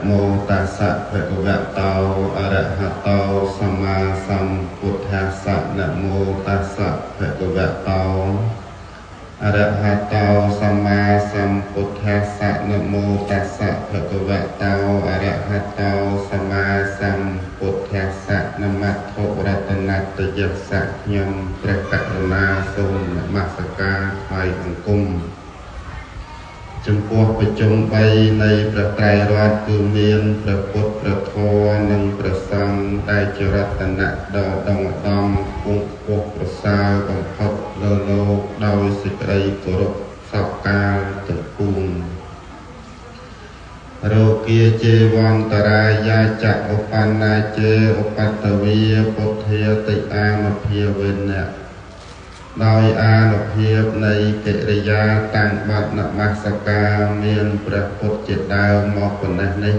មោតស្សៈភគវតោអរហតោសម្មាសម្ពុទ្ធស្សៈនមោតស្សៈភគវតោអរហតោសម្មាសម្ពុទ្ធស្សៈនមោតស្សៈភគវតោអរហតោសម្មាសម្ពុទ្ធស្សៈនមត្ថុរតនតយស្សៈខ្ញុំព្រះករុណាសូមនមស្ការថ្វាយបង្គំចំពោះប្រជុំ3នៃព្រះត្រៃរតន៍គឺមានព្រះពុទ្ធព្រះធម៌និងព្រះសង្ឃដែលជារតនៈដ៏ដងឧត្តមខ្ពង់ខ្ពស់ប្រសើរបំផុតលើលោកដោយសេចក្តីគោរពសពកាលទាំងពួងរោគាចេវន្តរាយាចឧបណ្ណាចេឧបតវីពុទ្ធាតិអានុភាវេនៈដោយអានុភាពនៃកិរិយាតាំងបាត់នមស្ការមានព្រះពុទ្ធជាដើមមកប៉ុណ្ណេះនេះ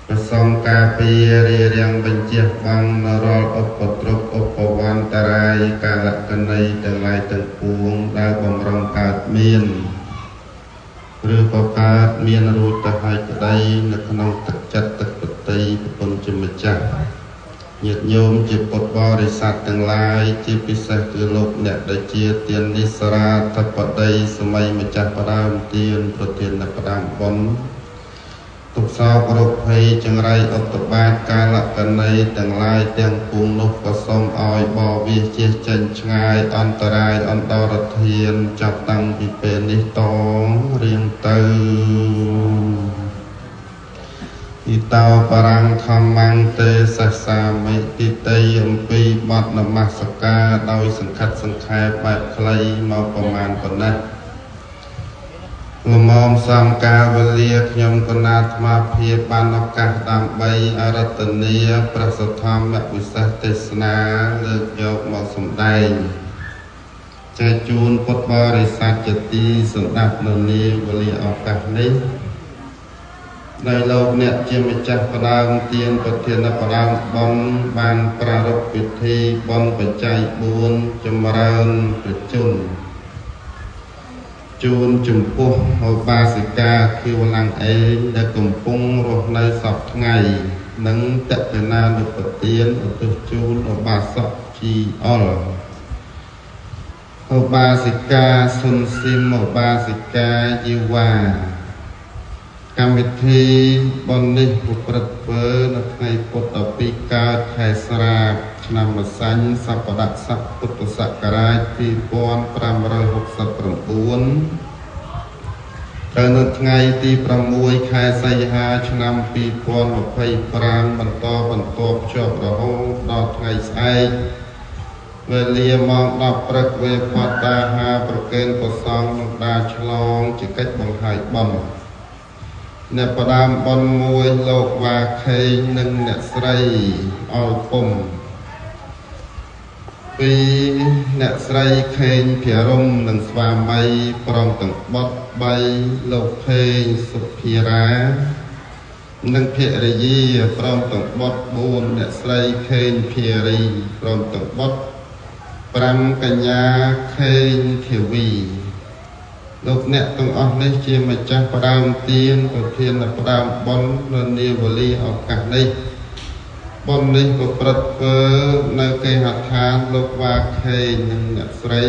ប្រសងការពាររារាំងបញ្ជះបងនៅរាល់ឧបទ្រពឧបវន្តរាយកាលកណីទាំងឡាយទាំងពួងដែលបំរុងកើតមានឬក៏កើតមានរួចទៅហើយក្តីនៅក្នុងទឹកចិត្តទឹកប្រតិប្រពន្ធជាម្ចាស់ញាតិញោមជាពុទ្ធបរិស័ទទាំងឡាយជាពិសេសគឺលោកអ្នកដែលជាទាននិសរាធិបតីសម័យម្ចាស់ផ្ដើមទានប្រធានផ្ដើមបុណ្យទុក្ខសោករោគភ័យចង្រៃឧបបាតកាលកណីទាំងឡាយទាំងពួងនោះក៏សូមឲ្យបវាជៀសចេញឆ្ងាយអន្តរាយអន្តរធានចាប់តាំងពីពេលនេះតរៀងទៅអ៊ីតោបរាំងធម្មងទេសសាមិតិតីអំពីបទនមស្ការដោយសង្ខិតសង្ខេបបែបខ្លីមកប្រមាណប៉ុណ្ណេះលមមសំកាលវេលាខ្ញុំកណាអាត្មាភាពបានឱកាសដើម្បីអរតនីព្រះសទ្ធម្មវិសេសទេសនាលើកយកមកសម្ដែងចែកជូនពុទ្ធបរិស័ទជាទីសម្ដាប់នៅនាវេលាឱកាសនេះដោយលោកអ្នកជាម្ចាស់ផ្ដើមទានប្រធានផ្ដើមបុណ្យបានប្រារព្ធពិធីបុណ្យបច្ច័យ4ចម្រើនប្រជជនជូនចំពោះឧបាសិកាខៀវឡាំងឯងដែលកំពុងរស់នៅសពថ្ងៃនិងតេណានុបទានឧទ្ទិសជូនឧបាសកជីអុលឧបាសិកាសុនស៊ីមឧបាសិកាជីវ៉ាកម្មវិធីបុណ្យនេះប្រព្រឹត្តធ្វើនៅថ្ងៃពុធ12កើតខែស្រាបឆ្នាំម្សាញ់សពតស័កពុទ្ធសករាជ2569ត្រូវនៅថ្ងៃទី6ខែសីហាឆ្នាំ2025បន្តបន្ទាប់ជាប់រហូតដល់ថ្ងៃស្អែកវេលាម៉ោង10ព្រឹកវេបតាហាប្រគេនព្រះសង្ឃនឹងដាឆ្លងជាកិច្ចបង្ហាយបុណ្យអ្នកផ្ដើមបុណ្យមួយលោកវ៉ាខេងនិងអ្នកស្រីអល់ពុំពីរអ្នកស្រីខេងភិរមនិងស្វាមីព្រមទាំងបុត្រ3លោកខេងសុភារានិងភរិយាព្រមទាំងបុត្រ4អ្នកស្រីខេងភារីព្រមទាំងបុត្រ5កញ្ញាខេងធាវីលោកអ្នកទាំងអស់នេះជាម្ចាស់ផ្ដើមទានប្រធានផ្ដើមបុណ្យនៅនាវេលាឱកាសនេះបុណ្យនេះប្រព្រឹត្តធ្វើនៅគេហដ្ឋានលោកវ៉ាខេងនិងអ្នកស្រី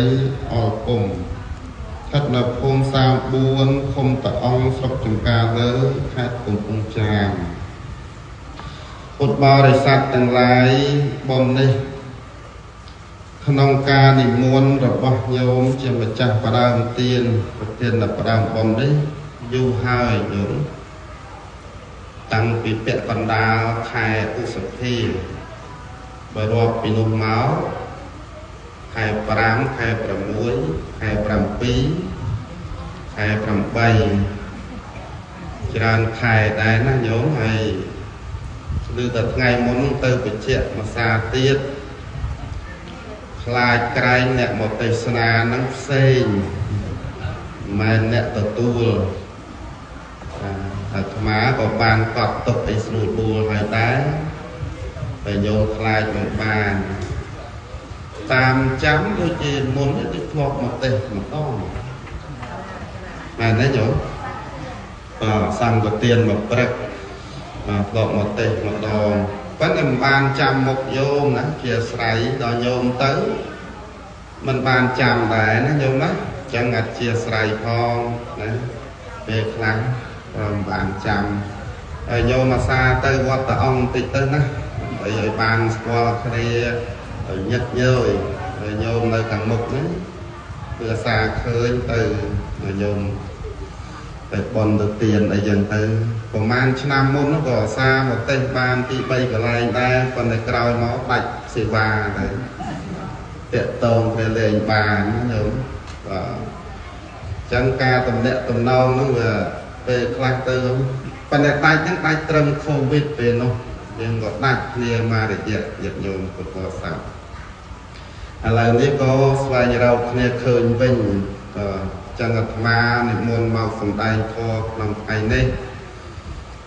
អល់ពុំស្ថិតនៅភូមិ34ឃុំតាអង្គស្រុកចំការលើខេត្តកំពង់ចាមពុទ្ធបរិស័ទទាំងឡាយបុណ្យនេះក្នុងការនិមន្តរបស់ញោមជាម្ចាស់ផ្ដើមទានប្រធានផ្ដើមបុណ្យនេះយូរហើយញោមតាំងពីពាក់កណ្ដាលខែឧសភាបើរាប់ពីនោះមកខែ5ខែ6ខែ7ខែ8ច្រើនខែដែរណាញោមហើយឬតែថ្ងៃមុនទៅបញ្ជាក់មួយសារទៀតខ្លាចក្រែងអ្នកមកទេសនានឹងផ្សេងមិនអ្នកទទួលអាត្មាក៏បានកត់ទុកអីស្រួលបួលហើយដែរតែញោមខ្លាចមិនបានតាមចាំដូចជាមុននេះដូចធ្លាប់មកទេសម្ដងមែនទេញោមបាទសង្ឃទានមកព្រឹក ធ្លាប់មកទេសម្ដងប៉ុន្តែមិនបានចាំមុខញោមណាជាស្រ័យដល់ញោមទៅមិនបានចាំដែរណាញោមណាចឹងអធិស្ឋានផងណាពេលខ្លះមិនបានចាំហើយញោមអាសាទៅវត្តតាអង្គបន្តិចទៅណាដើម្បីឲ្យបានស្គាល់គ្នាឲ្យញឹកញយហើយញោមនៅខាងមុខនេះគឺអាសាឃើញទៅញោមទៅបន់ទៅទៀនអីចឹងទៅប្រហែលឆ្នាំមុននោះក៏អាសាមកទេសបានទី3កន្លែងដែរប៉ុន្តែក្រោយមកដាច់សេវាទៅតាក់តងគ្នាលេងបានញោមបាទចឹងការតំណាក់តំណងនោះវាពេលខ្លះទៅប៉ុន្តែដាច់ហ្នឹងដាច់ត្រឹមកូវីដពេលនោះយើងក៏ដាច់គ្នាមករយៈញាតិញោមពុទ្ធបរិស័ទឥឡូវនេះក៏ស្វែងរកគ្នាឃើញវិញបាទចឹងអាត្មានិមន្តមកសម្ដែងធម៌ក្នុងថ្ងៃនេះ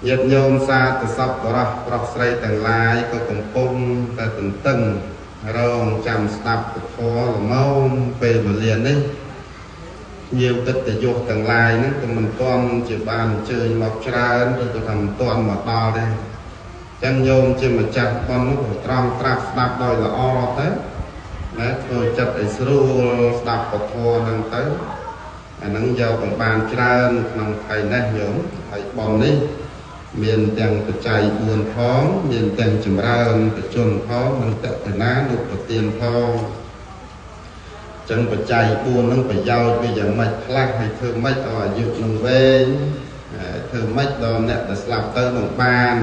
ញាតិញោមសាធុសពបរោះប្រុសស្រីទាំងឡាយក៏កំពុងតែទន្ទឹងរងចាំស្ដាប់ពធល្មមពេលវេលានេះភ្ញៀវកិត្តិយសទាំងឡាយហ្នឹងក៏មិនទាន់ជាបានអញ្ជើញមកច្រើនឬក៏ថាមិនទាន់មកដល់ទេចឹងញោមជាម្ចាស់បុណ្យនោះក៏ត្រង់ត្រាប់ស្ដាប់ដោយល្អទៅណាធ្វើចិត្តឲ្យស្រួលស្ដាប់ពធហ្នឹងទៅអាហ្នឹងយកបំបានច្រើនក្នុងថ្ងៃនេះញោមហើយបុណ្យនេះមានទាំងបច្ច័យ4ផងមានទាំងចម្រើនបជនផងនិងតេណានុប្រទានផងចឹងបច្ច័យ4ហ្នឹងប្រយោជន៍វាយ៉ាងម៉េចខ្លះហើយធ្វើម៉េចឲ្យអាយុនឹងវែងធ្វើម៉េចដល់អ្នកដែលស្លាប់ទៅនឹងបាន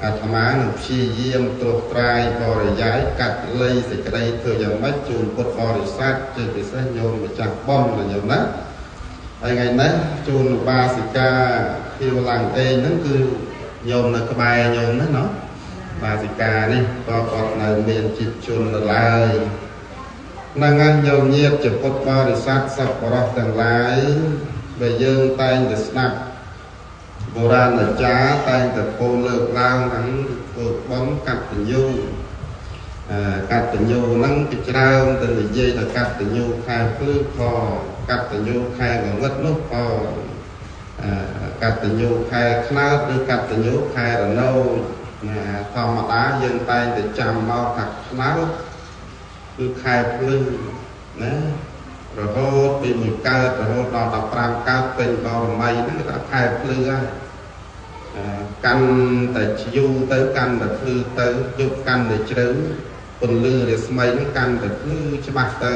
អាត្មានឹងព្យាយាមត្រួសត្រាយបរិយាយកាត់លៃសេចក្តីធ្វើយ៉ាងម៉េចជូនពុទ្ធបរិស័ទជាពិសេសញោមម្ចាស់បុណ្យណាញោមណាហើយថ្ងៃនេះជូនឧបាសិកាខៀវឡើងអេងហ្នឹងគឺញោមនៅក្បែរញោមណាណោះបាសិកានេះក៏គាត់នៅមានជីវជននៅឡើយហ្នឹងហើយញោមញាតិជាពុទ្ធបរិស័ទសប្បុរសទាំងឡាយដែលយើងតែងតែស្ដាប់បុរាណអាចារ្យតែងតែពោលលើកឡើងថាធ្វើបុណ្យកតញ្ញូកតញ្ញូហ្នឹងគេច្រើនទៅនិយាយថាកតញ្ញូខែភ្លឺផងកតញ្ញូខែងងឹតនោះផងកតញ្ញូខែខ្នើតឬកតញ្ញូខែរនោចណាធម្មតាយើងតែងតែចាំមកថាខ្នើតគឺខែភ្លឺណារហូតពីមួយកើតរហូតដល់15កើតពេញបរមីហ្នឹងគេថាខែភ្លឺហើយកាន់តែយូរទៅកាន់តែភ្លឺទៅយប់កាន់តែជ្រៅពន្លឺរស្មីហ្នឹងកាន់តែភ្លឺច្បាស់ទៅ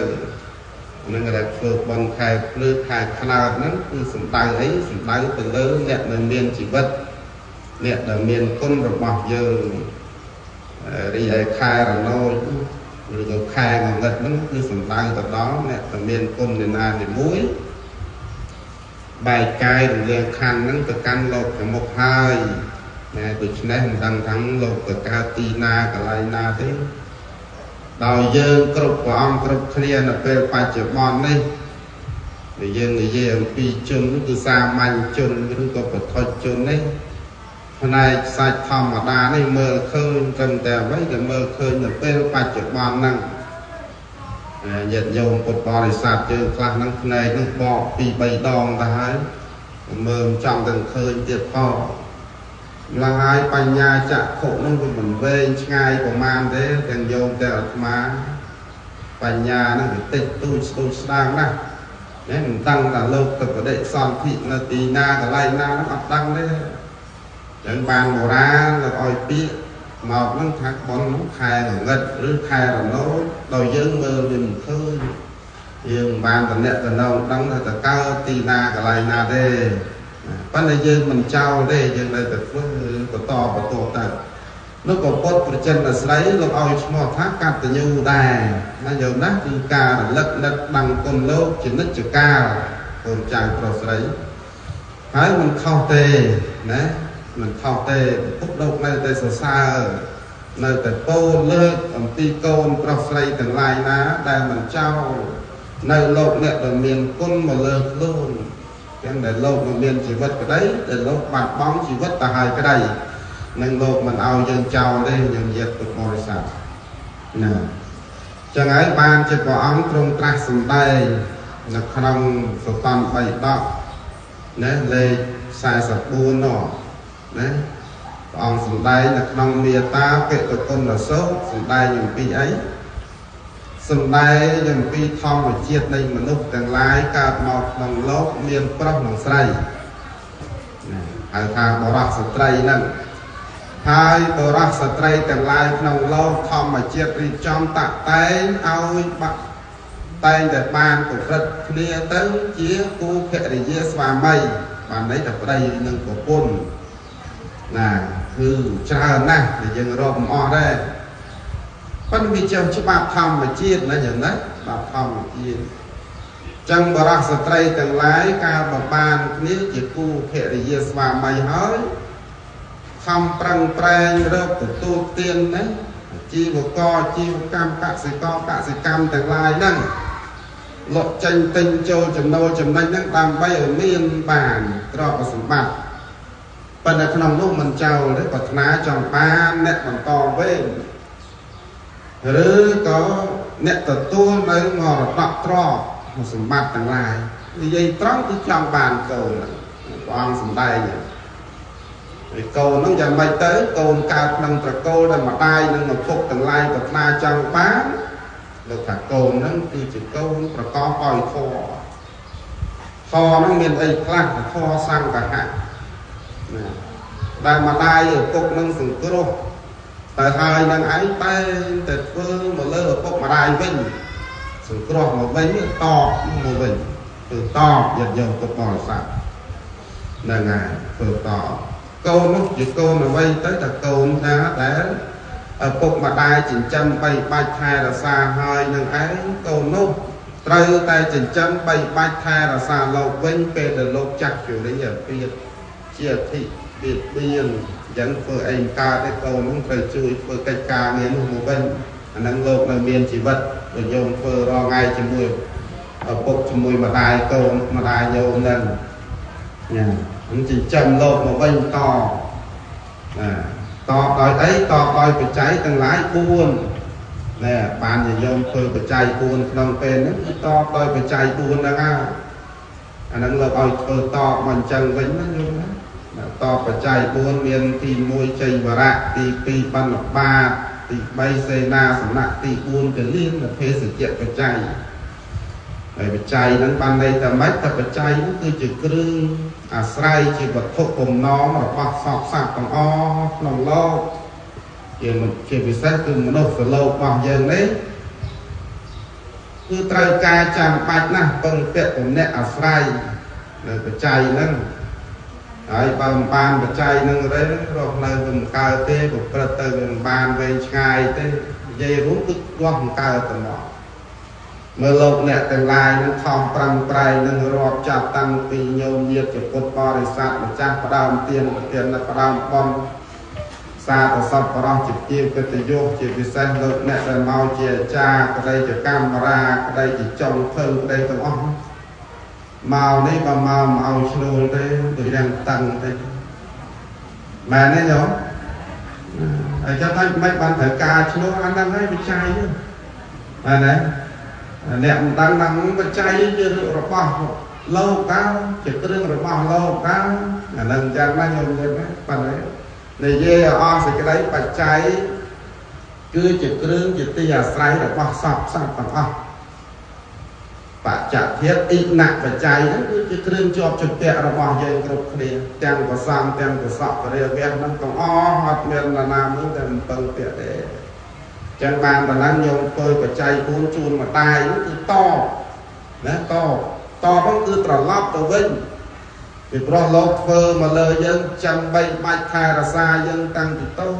ហ្នឹងគេថាធ្វើបុណ្យខែភ្លឺខែខ្នើតហ្នឹងគឺសំដៅអីសំដៅទៅលើអ្នកដែលមានជីវិតអ្នកដែលមានគុណរបស់យើងរីឯខែរនោចឬក៏ខែងងឹតហ្នឹងគឺសំដៅទៅដល់អ្នកដែលមានគុណនានីមួយបែកកាយរំលែកខណ្ឌហ្នឹងទៅកាន់លោកប្រមុខហើយណែដូច្នេះមិនដឹងថាលោកទៅកើតទីណាកន្លែងណាទេដោយយើងគ្រប់ព្រះអង្គគ្រប់គ្នានៅពេលបច្ចុប្បន្ននេះដែលយើងនិយាយអំពីជនគឺសាមញ្ញជនឬក៏បឋិជននេះផ្នែកសាច់ធម្មតានេះមើលឃើញត្រឹមតែអ្វីដែលមើលឃើញនៅពេលបច្ចុប្បន្នហ្នឹងញាតិញោមពុទ្ធបរិស័ទយើងខ្លះហ្នឹងភ្នែកហ្នឹងបក2 3ដងទៅហើយមើលចង់តែឃើញទៀតផងម្ល៉េះហើយបញ្ញាចក្ខុហ្នឹងវាមិនវែងឆ្ងាយប្រមាណទេទាំងញោមទាំងអាត្មាបញ្ញាហ្នឹងវាតិចតួចស្ទូចស្ដាងណាស់ណាមិនដឹងថាលោកទៅបដិសន្ធិនៅទីណាកន្លែងណាហ្នឹងអត់ដឹងទេចឹងបានបុរាណលោកឲ្យពាក្យមកហ្នឹងថាបុណ្យហ្នឹងខែងងឹតឬខែរនោចដោយយើងមើលវាមិនឃើញយើងមិនបានតំណាក់តំណងដឹងថាតើកើតទីណាកន្លែងណាទេប៉ុន្តែយើងមិនចោលទេយើងនៅតែធ្វើបន្តបន្តទៅនោះក៏ពុទ្ធប្រចិនស្រីលោកឲ្យឈ្មោះថាកតញ្ញូដែរណាញោមណាគឺការរលឹកនឹកដឹងគុណលោកជានិច្ចកាលកូនចៅប្រុសស្រីហើយមិនខុសទេណាមិនខុសទេពុទ្ធលោកនៅតែសរសើរនៅតែពោលលើកអំពីកូនប្រុសស្រីទាំងឡាយណាដែលមិនចោលនៅលោកអ្នកដែលមានគុណមកលើខ្លួនទាំងដែលលោកមិនមានជីវិតក្តីដែលលោកបាត់បង់ជីវិតទៅហើយក្តីនឹងលោកមិនឲ្យយើងចោលទេយើងញាតិពុទ្ធបរិស័ទណាចឹងហើយបានជាព្រះអង្គទ្រង់ត្រាស់សម្ដែងនៅក្នុងសតន្តបិដកណាលេខ44នោះណា អង្គសម្ដែងនៅក្នុងមេត្តាបិទគុណសូត្រសម្ដែងអំពីអីសម្ដែងអំពីធម្មជាតិនៃមនុស្សទាំងឡាយកើតមកក្នុងលោកមានប្រុសនិងស្រីណាហៅថាបុរសស្ត្រីហ្នឹងហើយបុរសស្ត្រីទាំងឡាយក្នុងលោកធម្មជាតិរៀបចំតាក់តែងឲ្យបាក់តែងតែបានប្រព្រឹត្តគ្នាទៅជាគូភរិយាស្វាមីបានន័យថាប្តីនិងប្រពន្ធណាគឺច្រើនណាស់ដែលយើងរាប់មិនអស់ដែរប៉ុន្តែវាជាច្បាប់ធម្មជាតិណាយ៉ាងណាច្បាប់ធម្មជាតិចឹងបរិសស្ត្រីទាំងឡាយកាលបើបានគ្នាជាគូភរិយាស្វាមីហើយខំប្រឹងប្រែងរកទទួលទានណាជីវករជីវកម្មកសិករកសិកម្មទាំងឡាយហ្នឹងលក់ចេញទិញចូលចំណូលចំណេញហ្នឹងដើម្បីឲ្យមានបានទ្រព្យសម្បត្តិប៉ុន្តែក្នុងនោះមិនចោលទេប្រាថ្នាចង់បានអ្នកបន្តវេនឬក៏អ្នកទទួលនៅមរតកទ្រព្យសម្បត្តិទាំងឡាយនិយាយត្រង់គឺចង់បានកូនព្រះអង្គសម្ដែងហើយកូនហ្នឹងយ៉ាងម៉េចទៅកូនកើតក្នុងត្រកូលដែលម្ដាយនិងឪពុកទាំងឡាយប្រាថ្នាចង់បានលោកថាកូនហ្នឹងគឺជាកូនប្រកបដោយធម៌ធម៌ហ្នឹងមានអីខ្លះធម៌សង្ឃហៈណាដែលម្ដាយឪពុកនឹងសង្គ្រោះតែហើយនឹងឯងតែតែធ្វើមកលើឪពុកម្ដាយវិញសង្គ្រោះមកវិញតបមកវិញគឺតបញាតិញោមពុទ្ធបរិស័ទហ្នឹងហើយធ្វើតបកូននោះជាកូនអ្វីទៅតែកូនណាដែលឪពុកម្ដាយចិញ្ចឹមបីបាច់ថែរក្សាហើយនឹងឯងកូននោះត្រូវតែចិញ្ចឹមបីបាច់ថែរក្សាលោកវិញពេលដែលលោកចាស់ជរាពៀតជាអធិបៀតបៀនអញ្ចឹងធ្វើអីមិនកើតទេកូននោះត្រូវជួយធ្វើកិច្ចការងារនោះមកវិញអាហ្នឹងលោកនៅមានជីវិតដូចញោមធ្វើរាល់ថ្ងៃជាមួយឪពុកជាមួយម្ដាយកូនម្ដាយញោមហ្នឹងញ៉ាំចិញ្ចឹមលោកមកវិញតណាតបដោយអីតបដោយបច្ច័យទាំងឡាយ4ណែបានញោមធ្វើបច្ច័យ4ក្នុងពេលហ្នឹងគឺតបដោយបច្ច័យ4ហ្នឹងហើយអាហ្នឹងលោកឲ្យធ្វើតបមកអញ្ចឹងវិញណាញោមណាតបបច្ច័យ4មានទី1ជ័យវរៈទី2បណ្ឌបាតទី3សេនាសនៈទី4កលៀនភេសជ្ជបច្ច័យហើយបច្ច័យហ្នឹងបានន័យថាម៉េចតែបច្ច័យហ្នឹងគឺជាគ្រឿងអាស្រ័យជាវត្ថុបំណងរបស់សព្វសត្វទាំងអស់ក្នុងលោកជាពិសេសគឺមនុស្សលោករបស់យើងនេះគឺត្រូវការចាំបាច់ណាស់ពឹងពាក់ពំនាក់អាស្រ័យនៅបច្ច័យហ្នឹងហើយបើមិនបានបច្ច័យហ្នឹងទេរស់នៅមិនកើតទេប្រព្រឹត្តទៅមិនបានវែងឆ្ងាយទេនិយាយរួមគឺរស់មិនកើតតែមកមើលលោកអ្នកទាំងឡាយនឹងខំប្រឹងប្រែងនឹងរាប់ចាប់តាំងពីញោមញាតិពុទ្ធបរិស័ទម្ចាស់ផ្ដើមទានប្រទានផ្ដើមបុណ្យសាទសពបរោះជាជាកិត្តិយសជាពិសេសលោកអ្នកដែលមកជាអាចារ្យក្តីជាកម្មរាក្តីជាចុងភៅក្តីទាំងអស់មកនេះបើមកមិនឲ្យឈ្នួលទេដូចយ៉ាងតឹងទេមែនទេញោមហើយចាំថាមិនបានត្រូវការឈ្នួលអាហ្នឹងហើយបច្ច័យមែនទេអ្នកមិនដឹងថាបច្ច័យជារឿងរបស់លោកតើជាគ្រឿងរបស់លោកតើអាហ្នឹងយ៉ាងណាញោមនិយាយណាប៉ុន្តែនិយាយឲ្យអស់សេចក្តីបច្ច័យគឺជាគ្រឿងជាទីអាស្រ័យរបស់សព្វសត្វទាំងអស់បច្ចធាតុអ៊ីណបច្ច័យហ្នឹងគឺជាគ្រឿងជាប់ជំពាក់របស់យើងគ្រប់គ្នាទាំងប្រសំទាំងប្រសពបរិវៈហ្នឹងទាំងអស់អត់មាននរណាមួយដែលមិនពឹងពាក់ទេចឹងបានប៉ុណ្ណឹងញោមធ្វើបច្ច័យ4ជូនម្ដាយហ្នឹងគឺតបណាតបតបហ្នឹងគឺត្រឡប់ទៅវិញពីព្រោះលោកធ្វើមកលើយើងចាំបីបាច់ថែរក្សាយើងតាំងពីតូច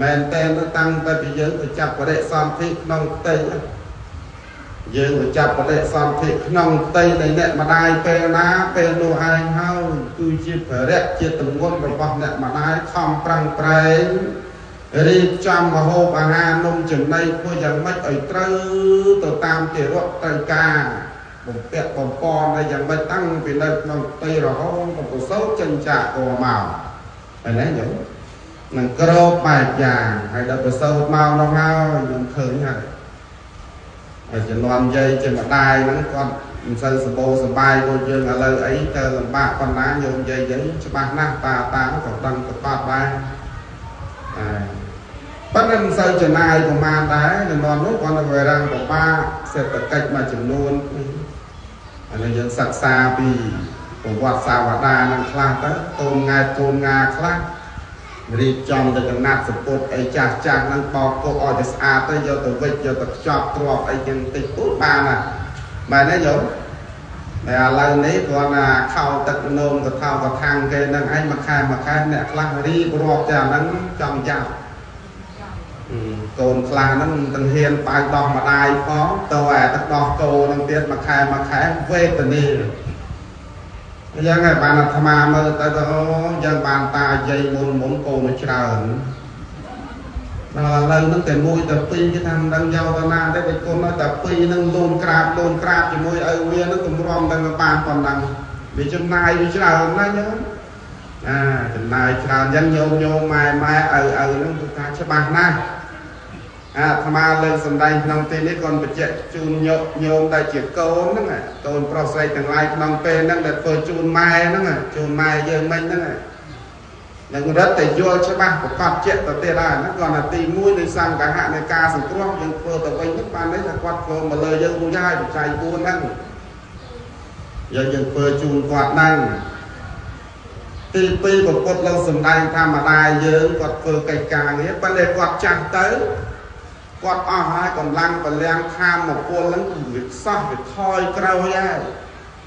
មែនតើតាំងតែពីយើងទៅចាប់បរិសន្ធិក្នុងផ្ទៃយើងទៅចាប់បរិសន្ធិក្នុងផ្ទៃនៃអ្នកម្ដាយពេលណាពេលនោះឯងហើយគឺជាភរៈជាទម្ងន់របស់អ្នកម្ដាយខំប្រឹងប្រែងរៀបចំម្ហូបអាហារនំចំណីធ្វើយ៉ាងម៉េចឲ្យត្រូវទៅតាមទារកត្រូវការបំពាក់បំពន់ឲ្យយ៉ាងម៉េចតាំងពីនៅក្នុងផ្ទៃរហូតដល់ប្រសូតចេញចាកកមកហើយណាញោមនឹងក្របបែបយ៉ាងហើយដល់ប្រសូតមកនោះហើយខ្ញុំឃើញហើយហើយជំនាន់យាយជាម្ដាយហ្នឹងគាត់មិនសូវសម្បូរសប្បាយដូចយើងឥឡូវអីទៅលំបាកប៉ុណ្ណាញោមយាយយើងច្បាស់ណាស់តាតាក៏ដឹងប្រកបដែរ ប៉ុន្តែមិនសូវចំណាយប្រមាណដែរជំនាន់នោះគាត់នៅវារាំងពិបាកសេដ្ឋកិច្ចមួយចំនួនអានេះយើងសិក្សាពីប្រវត្តិសាវតានឹងខ្លះទៅកូនង៉ែតកូនងាខ្លះរៀបចំទៅកណាត់សពុតអីចាស់ចាស់ហ្នឹងបោកគោឲ្យតែស្អាតទៅយកទៅវិចយកទៅខ្ចប់ទ្របអីចឹងតិចតួចបានណាមែនទេយោតែឥឡូវនេះគ្រាន់តែខោទឹកនោមកថោកថាំងគេនឹងឯងមួយខែមួយខែអ្នកខ្លះរៀបរាប់តែអាហ្នឹងចង់ចាប់កូនខ្លះហ្នឹងមិនទាំងហ៊ានប៉ៅដោះម្ដាយផងទៅអាទឹកដោះគោហ្នឹងទៀតមួយខែមួយខែវេទនាយ៉ាងហ្នឹងបានអាត្មាមើលទៅទៅអូយ៉ាងបានតាយាយមុនមុនកូនច្រើនដល់ឥឡូវហ្នឹងតែមួយតែពីរគេថាមិនដឹងយកទៅណាទេបើកូនតែពីរហ្នឹងលូនក្រាបលូនក្រាបជាមួយឪវាហ្នឹងទម្រាំតែបានប៉ុណ្ណឹងវាចំណាយវាច្រើនណាស់ញោមអាចំណាយច្រើនអញ្ចឹងញោមញោមម៉ែម៉ែឪឪហ្នឹងគឺថាច្បាស់ណាស់អាត្មាលើកសម្ដែងក្នុងទីនេះគាត់បញ្ជាក់ជូនញោមដែលជាកូនហ្នឹងកូនប្រុសស្រីទាំងឡាយក្នុងពេលហ្នឹងដែលធ្វើជូនម៉ែហ្នឹងជូនម៉ែយើងមិញហ្នឹងនឹងរត់តែយល់ច្បាស់ប្រកបជាក់ទៅទៀតហើយហ្នឹងគាត់ថាទី1នៃសង្ឃៈនៃការសង្គ្រោះយើងធ្វើទៅវិញហ្នឹងបានន័យថាគាត់ធ្វើមកលើយើងរួចហើយបច្ច័យ4ហ្នឹងយើងធ្វើជូនគាត់ហ្នឹងទី2ពុទ្ធលោកសម្ដែងថាម្ដាយយើងគាត់ធ្វើកិច្ចការងារប៉ុន្តែគាត់ចាស់ទៅគាត់អស់ហើយកម្លាំងពលំខាមពលហ្នឹងវាខ្សោះវាថយក្រោយហើយ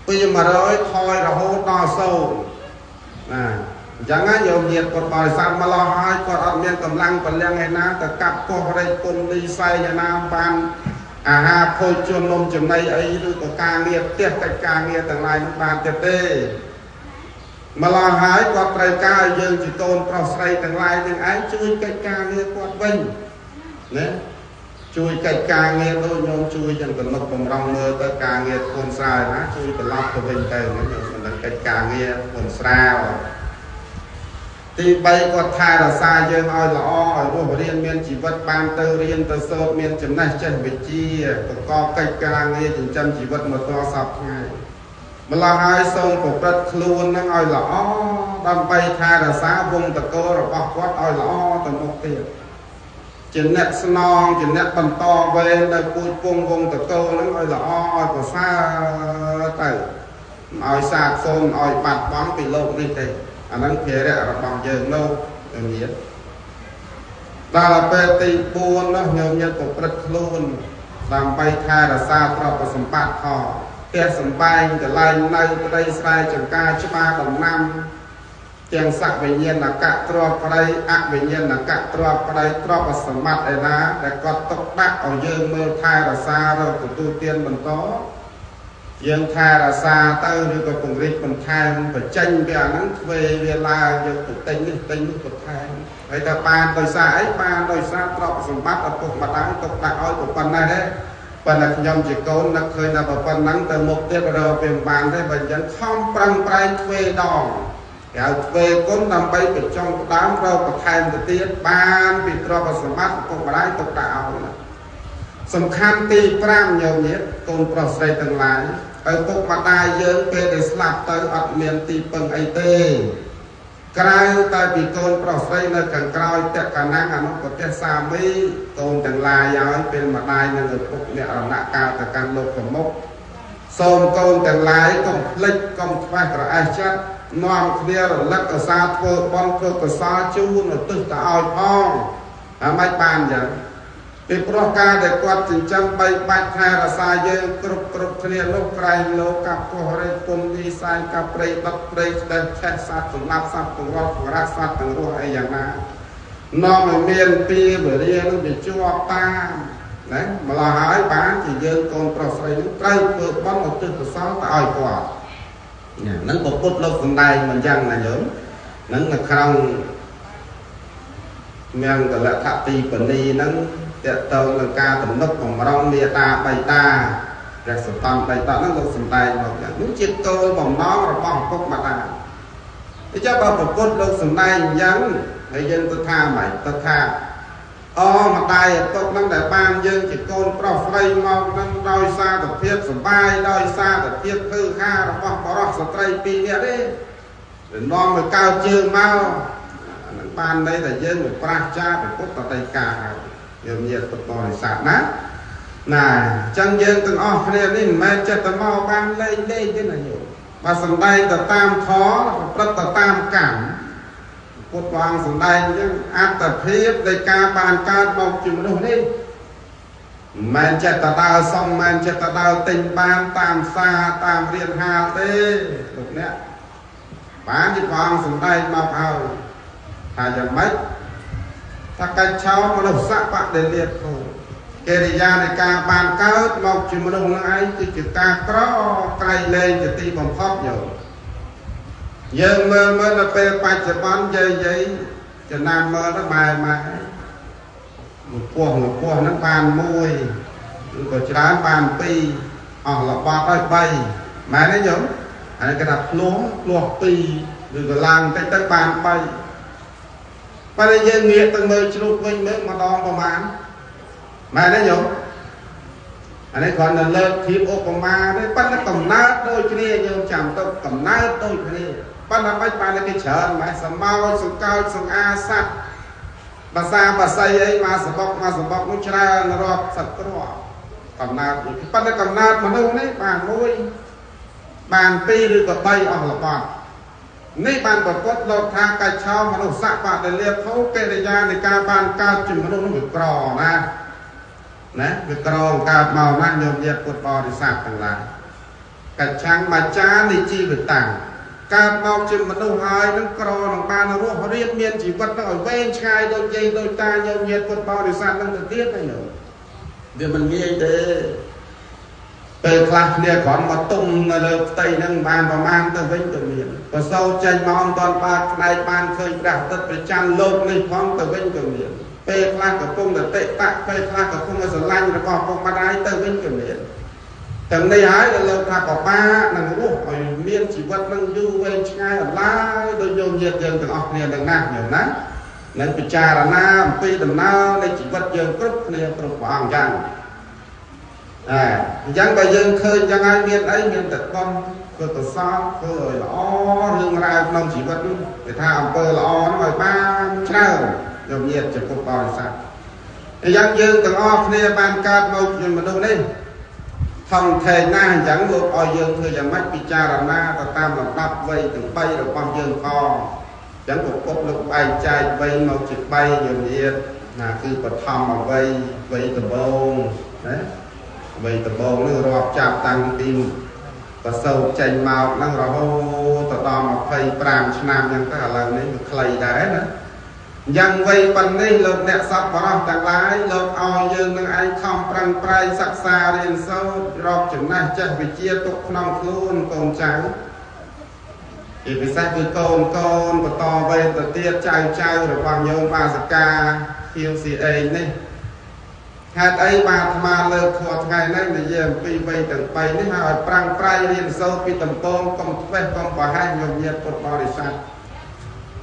ពី100ថយរហូតដល់0ណាអញ្ចឹងណាយោមញាតិគាត់បរិស័ទម្លោះហើយគាត់អត់មានកម្លាំងពលំឯណាទៅកាប់កោះរែកពុនលីសែងឯណាបានអាហារភោជននំចំណីអីឬក៏ការងារផ្ទះកិច្ចការងារទាំងឡាយនោះបានទៀតទេម្លោះហើយគាត់ត្រូវការឲ្យយើងជាកូនប្រុសស្រីទាំងឡាយនឹងឯងជួយកិច្ចការងារគាត់វិញណាជួយកិច្ចការងារដូចញោមជួយចឹងកណុកបំរុងមើលទៅការងារធ្ងន់ស្រាលណាជួយត្រឡប់ទៅវិញទៅញោមមិនដឹងកិច្ចការងារធ្ងន់ស្រាលទី3គាត់ថែរក្សាយើងឲ្យល្អឲ្យរស់រៀនមានជីវិតបានទៅរៀនទៅសូត្រមានចំណេះចេះវិជ្ជាប្រកបកិច្ចការងារចិញ្ចឹមជីវិតមកតសពថ្ងៃម្ល៉េះហើយសូមប្រព្រឹត្តខ្លួននឹងឲ្យល្អដើម្បីថែរក្សាវង្សតកូលរបស់គាត់ឲ្យល្អទៅមុខទៀតជាអ្នកស្នងជាអ្នកបន្តវេននៅពូជពងវងតកូលហ្នឹងឲ្យល្អឲ្យប្រសើរទៅមិនឲ្យសាបសូន្យឲ្យបាត់បង់ពីលោកនេះទេអាហ្នឹងភារៈរបស់យើងនោះញាតិដល់ពេលទី4នោះញោមញាតិប្រព្រឹត្តខ្លួនដើម្បីថែរក្សាទ្រព្យសម្បត្តិផងផ្ទះសម្បែងកន្លែងនៅប្តីស្រែចម្ការច្បារដំណាំទាំងសវិញ្ញាណកៈទ្រព្យប្តីអវិញ្ញាណកៈទ្រព្យប្តីទ្រព្យសម្បត្តិឯណាដែលគាត់ទុកដាក់ឲ្យយើងមើលថែរក្សារកទទួលទានបន្តយើងថែរក្សាទៅឬក៏ពង្រីកបន្ថែមបញ្ចេញវាអាហ្នឹងធ្វើវាឡើងយកទៅទិញនេះទិញនោះបន្ថែមហើយតើបានដោយសារអីបានដោយសារទ្រព្យសម្បត្តិឪពុកម្ដាយទុកដាក់ឲ្យប៉ុណ្ណេះទេប៉ុន្តែខ្ញុំជាកូននឹកឃើញថាប៉ុណ្ណឹងទៅមុខទៀតរកវាមិនបានទេបើអញ្ចឹងខំប្រឹងប្រែងធ្វើដងគេឲ្យធ្វើគុណដើម្បីបញ្ចុងផ្ដើមរកបន្ថែមទៅទៀតបានពីទ្រព្យសម្បត្តិឪពុកម្ដាយទុកដាក់ឲ្យសំខាន់ទី5ញោមញាតិកូនប្រុសស្រីទាំងឡាយឪពុកម្ដាយយើងពេលដែលស្លាប់ទៅអត់មានទីពឹងអីទេក្រៅតែពីកូនប្រុសស្រីនៅខាងក្រោយតកណាំងអនុប្រទេសសាមីកូនទាំងឡាយឲ្យពេលម្ដាយនិងឪពុកអ្នករណកាលទៅកាន់លោកប្រមុខសូមកូនទាំងឡាយកុំភ្លេចកុំខ្វះក្រអេះចិត្តនាំគ្នារលឹកឧស្សាហ៍ធ្វើបុណ្យធ្វើកុសលជូនឧទ្ទិសទៅឲ្យផងអាម៉េចបានអញ្ចឹងពីព្រោះការដែលគាត់ចិញ្ចឹមបីបាច់ថែរក្សាយើងគ្រប់គ្រប់គ្នានោះក្រែងលោកកាប់កោះរែកពុំនីសែងកាប់ព្រៃដុតព្រៃស្ដេចឆេះសត្វសម្លាប់សត្វទាំងរស់បង្រាស់សត្វទាំងរស់អីយ៉ាងណានាំឲ្យមានពីវរិយនឹងវាជាប់តាមណាម្ល៉េះហើយបានជាយើងកូនប្រុសស្រីនឹងត្រូវធ្វើបុណ្យឧទ្ទិសកុសលទៅឲ្យគាត់ហ្នឹងពុទ្ធលោកសម្ដែងមិនយ៉ាងណាញោមហ្នឹងនៅក្នុងមង្គលថទីបនីហ្នឹងតកតងនឹងការទំនុកបំរុងមេតាបៃតាព្រះសតន្តបៃតាហ្នឹងលោកសម្ដែងមកយ៉ាងនេះជាគោលបំណងរបស់ឪពុកម្ដាយអញ្ចឹងបើពុទ្ធលោកសម្ដែងអញ្ចឹងហើយយើងទៅថាម៉េចទៅថាអូម្ដាយឪពុកហ្នឹងដែលបានយើងជាកូនប្រុសស្រីមកហ្នឹងដោយសារតែភាពសប្បាយដោយសារតែភាពធឺខារបស់បរិសុទ្ធស្ត្រីពីរនាក់ទេនាំឲ្យកើតជើងមកហ្នឹង បានន័យថាយើងវាប្រាសចាកពុទ្ធដីកាហើយយើងញាតិពុទ្ធបរិស័ទណាណាអញ្ចឹងយើងទាំងអស់គ្នានេះមិនមែនចិត្តតែមកបានលេងលេងទេណាញោមបើសំដែងទៅតាមធម៌ប្រព្រឹត្តទៅតាមកម្មពុទ្ធព្រះអង្គសំដែងអញ្ចឹងអត្តភាពនៃការបានកើតមកជាមនុស្សនេះមិនមែនចិត្តតែដើរសុំមិនមែនចិត្តតែដើរទិញបានតាមផ្សារតាមរៀនហាលទេលោកអ្នកបានជាព្រះអង្គសំដែងមកហើយថាយ៉ាងម៉េចថាកិច្ចឆោមនុស្សបដិលាភោកិរិយានៃការបានកើតមកជាមនុស្សនឹងឯងគឺជាការក្រក្រៃលែងជាទីបំផុតញោមយើងមើលមើលដល់ពេលបច្ចុប្បន្នយាយយាយចំណាំមើលទៅម៉ែម៉ែមួយពោះមួយពោះហ្នឹងបានមួយឬក៏ច្រើនបានពីរអស់របត់ហើយ3ម៉ែនេះញោមអានេះគេថាភ្លោះភ្លោះពីរឬក៏ឡើងតិចទៅបាន3ប៉ុន្តែយើងងាកទៅមើលជ្រូកវិញមើលម្ដងប្រហែលម៉ែនេះញោមអានេះគ្រាន់តែលើកធៀបឧបមាទេប៉ុន្តែកំណើតដូចគ្នាយើងចាំទុកកំណើតដូចគ្នាប៉ុន្តែមិនបានគេច្រើនម៉ែសមោចសង្កោចសង្អាសត្វភាសាបាសីអីមកសបុកមកសបុកនោះច្រើនរាប់សត្វគ្រាប់កំណើតប៉ុន្តែកំណើតមនុស្សនេះបានមួយបានពីរឬក៏3អស់របត់នេះបានប្រកបលោកថាកាច់ឆោមនុស្សបដិលាភោកិរិយានៃការបានកើតជាមនុស្សនោះវាក្រណាស់ណាវាក្រកើតមកណាស់ញោមញាតិពុទ្ធបរិស័ទទាំងឡាយកាច់ឆាំងមច្ចានិជីវតាំងកើតមកជាមនុស្សហើយនឹងក្រនឹងបានរស់រៀបមានជីវិតនឹងឲ្យវែងឆ្ងាយដូចយាយដូចតាញោមញាតិពុទ្ធបរិស័ទនឹងទៅទៀតណាញោមវាមិនងាយទេពេលខ្លះគ្នាគ្រាន់មកទុំនៅលើផ្ទៃនឹងបានប្រមាណទៅវិញទៅមានប្រសូតចេញមកមិនទាន់បើកផ្នែកបានឃើញព្រះអាទិត្យប្រចាំលោកនេះផងទៅវិញក៏មានពេលខ្លះកំពុងតែតិតៈពេលខ្លះកំពុងតែស្រឡាញ់របស់ពុកម្ដាយទៅវិញក៏មានទាំងនេះហើយដែលលោកថាបបានឹងរស់ឲ្យមានជីវិតនឹងយូរវែងឆ្ងាយអន្លាយដោយញោមញាតិយើងទាំងអស់គ្នានឹងណាញោមណានឹងពិចារណាអំពីដំណើរនៃជីវិតយើងគ្រប់គ្នាគ្រប់ព្រះអង្គយ៉ាងអញ្ចឹងបើយើងឃើញយ៉ាងហើយមានអីមានតែបុណ្យធ្វើកុសលធ្វើឲ្យល្អរឿងរ៉ាវក្នុងជីវិតនោះគេថាអំពើល្អនោះឲ្យបានច្រើនញោមញាតិចំពោះបរិស័ទអញ្ចឹងយើងទាំងអស់គ្នាបានកើតមកជាមនុស្សនេះថងថែងណាស់អញ្ចឹងលោកឲ្យយើងធ្វើយ៉ាងម៉េចពិចារណាទៅតាមលំដាប់វ័យទាំង3របស់យើងផងអញ្ចឹងពុទ្ធលោកបែងចែកវ័យមកជា3ញោមញាតិណាគឺបឋមវ័យវ័យដំបូងណាវ័យដំបូងនេះរាប់ចាប់តាំងពីប្រសូតចេញមកហ្នឹងរហូតដល់25ឆ្នាំអញ្ចឹងទៅឥឡូវនេះវាខ្លីដែរណាអញ្ចឹងវ័យប៉ុណ្នេះលោកអ្នកសប្បុរសទាំងឡាយលោកឲ្យយើងនឹងឯងខំប្រឹងប្រែងសិក្សារៀនសូត្ររកចំណេះចេះវិជ្ជាទុកក្នុងខ្លួនកូនចៅជាពិសេសគឺកូនកូនបន្តវេនទៅទៀតចៅចៅរបស់ញោមបាសិកា QCA នេះហេតុអីបាទអាត្មាលើកធម៌ថ្ងៃនេះនិយាយអំពីវ័យទាំង3នេះហើយឲ្យប្រឹងប្រែងរៀនសូត្រពីដំបូងកុំធ្វេសកុំប្រហែសញោមញាតិពុទ្ធបរិស័ទ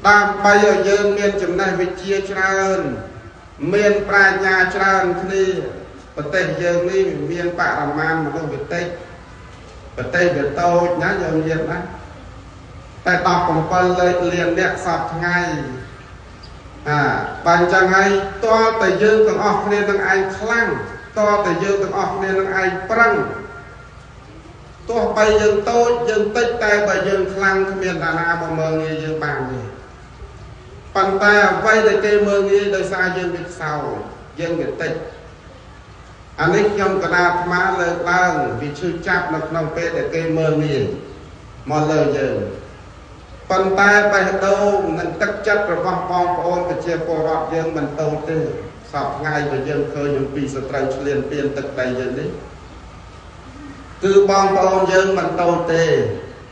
ដើម្បីឲ្យយើងមានចំណេះវិជ្ជាច្រើនមានប្រាជ្ញាច្រើនគ្នាប្រទេសយើងនេះមានបរិមាណមនុស្សវាតិចប្រទេសវាតូចណាញោមញាតិណាតែ17លេខលានអ្នកសពថ្ងៃបើអញ្ចឹងហើយតើតែយើងទាំងអស់គ្នានឹងឯងខ្លាំងតើតែយើងទាំងអស់គ្នានឹងឯងប្រឹងទោះបីយើងតូចយើងតិចតែបើយើងខ្លាំងគ្មានតាណាមកមើលងាយយើងបានទេប៉ុន្តែអ្វីដែលគេមើលងាយដោយសារយើងវាខ្សោយយើងវាតិចអានេះខ្ញុំកណាអាត្មាលើកឡើងវាឈឺចាប់នៅក្នុងពេលដែលគេមើលងាយមកលើយើងប៉ុន្តែបេះដូងនិងទឹកចិត្តរបស់បងប្អូនប្រជាពលរដ្ឋយើងមិនតូចទេសពថ្ងៃបើយើងឃើញអំពីសត្រូវឈ្លានពានទឹកដីយើងនេះគឺបងប្អូនយើងមិនតូចទេ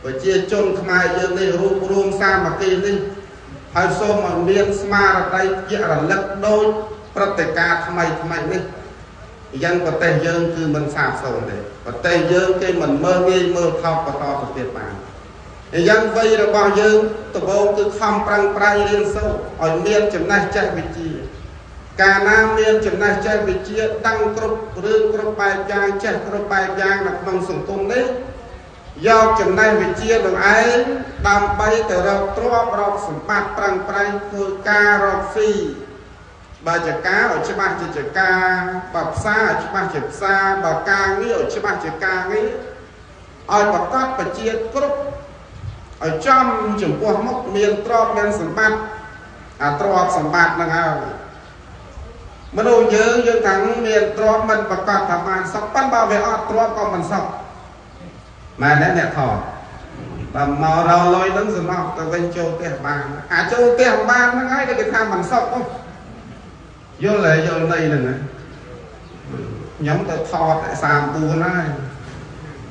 ប្រជាជនខ្មែរយើងនេះរួបរួមសាមគ្គីនេះហើយសូមឲ្យមានស្មារតីជារលឹកដូចព្រឹត្តិការណ៍ថ្មីថ្មីនេះយ៉ាងប្រទេសយើងគឺមិនសាបសូន្យទេប្រទេសយើងគេមិនមើលងាយមើលថោកបន្តទៅទៀតបានអញ្ចឹងវ័យរបស់យើងដំបូងគឺខំប្រឹងប្រែងរៀនសូត្រឲ្យមានចំណេះចេះវិជ្ជាកាលណាមានចំណេះចេះវិជ្ជាដឹងគ្រប់រឿងគ្រប់បែបយ៉ាងចេះគ្រប់បែបយ៉ាងនៅក្នុងសង្គមនេះ យកចំណេះវិជ្ជានឹងឯងដើម្បីទៅរកទ្រព្យរកសម្បត្តិប្រឹងប្រែងធ្វើការរកស៊ីបើជាការឲ្យច្បាស់ជាការបើផ្សារឲ្យច្បាស់ជាផ្សារបើការងារឲ្យច្បាស់ជាការងារឲ្យប្រកាសប្រជាគ្រប់ឲ្យចំចំពោះមុខមានទ្រព្យមានសម្បត្តិអាទ្រព្យសម្បត្តិហ្នឹងហើយមនុស្សយើងយើងថាមានទ្រព្យមិនប្រកាសថាបានសុខប៉ុន្តែបើវាអត់ទ្រព្យក៏មិនសុខមែនទេអ្នកថតបើមករកលុយហ្នឹងសំណោះទៅវិញចូលផ្ទះបានអាចចូលផ្ទះបានហ្នឹងហើយគេថាមិនសុខយល់ហើយយល់ន័យហ្នឹងណាខ្ញុំទៅថត34ហើយ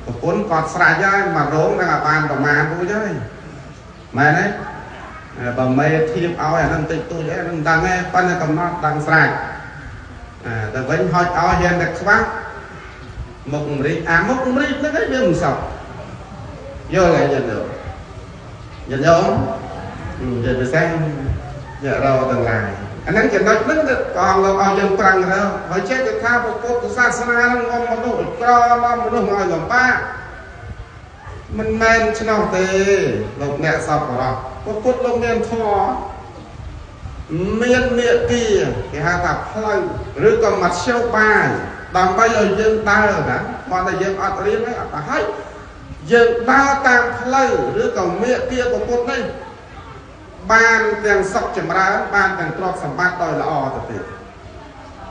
ប្រពន្ធគាត់ស្រេចហើយមករោងនឹងឲ្យបានប្រមាណរួចហើយមែនទេបើមេធៀបឲ្យអាហ្នឹងតិចតួចអីហ្នឹងមិនដឹងទេប៉ុន្តែកំណត់ដឹងស្រេចតែវិញហុចឲ្យហ៊ានតែខ្វះមុខម្រីកអាមុខម្រីកហ្នឹងឯងវាមិនសុខយល់ហើយយល់យល់យល់និយាយពិសេសអ្នករកទាំងឡាយអាហ្នឹងចំណុចហ្នឹងព្រះអង្គលោកឲ្យយើងប្រឹងរកហើយចេះតែថាពុទ្ធសាសនាហ្នឹងងំមនុស្សឲ្យក្រនាំមនុស្សឲ្យលំបាកមិនមែនឆ្នោះទេលោកអ្នកសពរោះពុទ្ធលោកមានធម៌មានមេគាគេហៅថាផ្លូវឬក៏មធ្យោបាយដើម្បីឲ្យយើងដើរណាគាត់តែយើងអត់រៀនទេអត់ទៅហើយយើងដើរតាមផ្លូវឬក៏មេគាពុទ្ធនេះបានទាំងសុខចម្រើនបានទាំងទ្រព្យសម្បត្តិដោយល្អទៅទៀត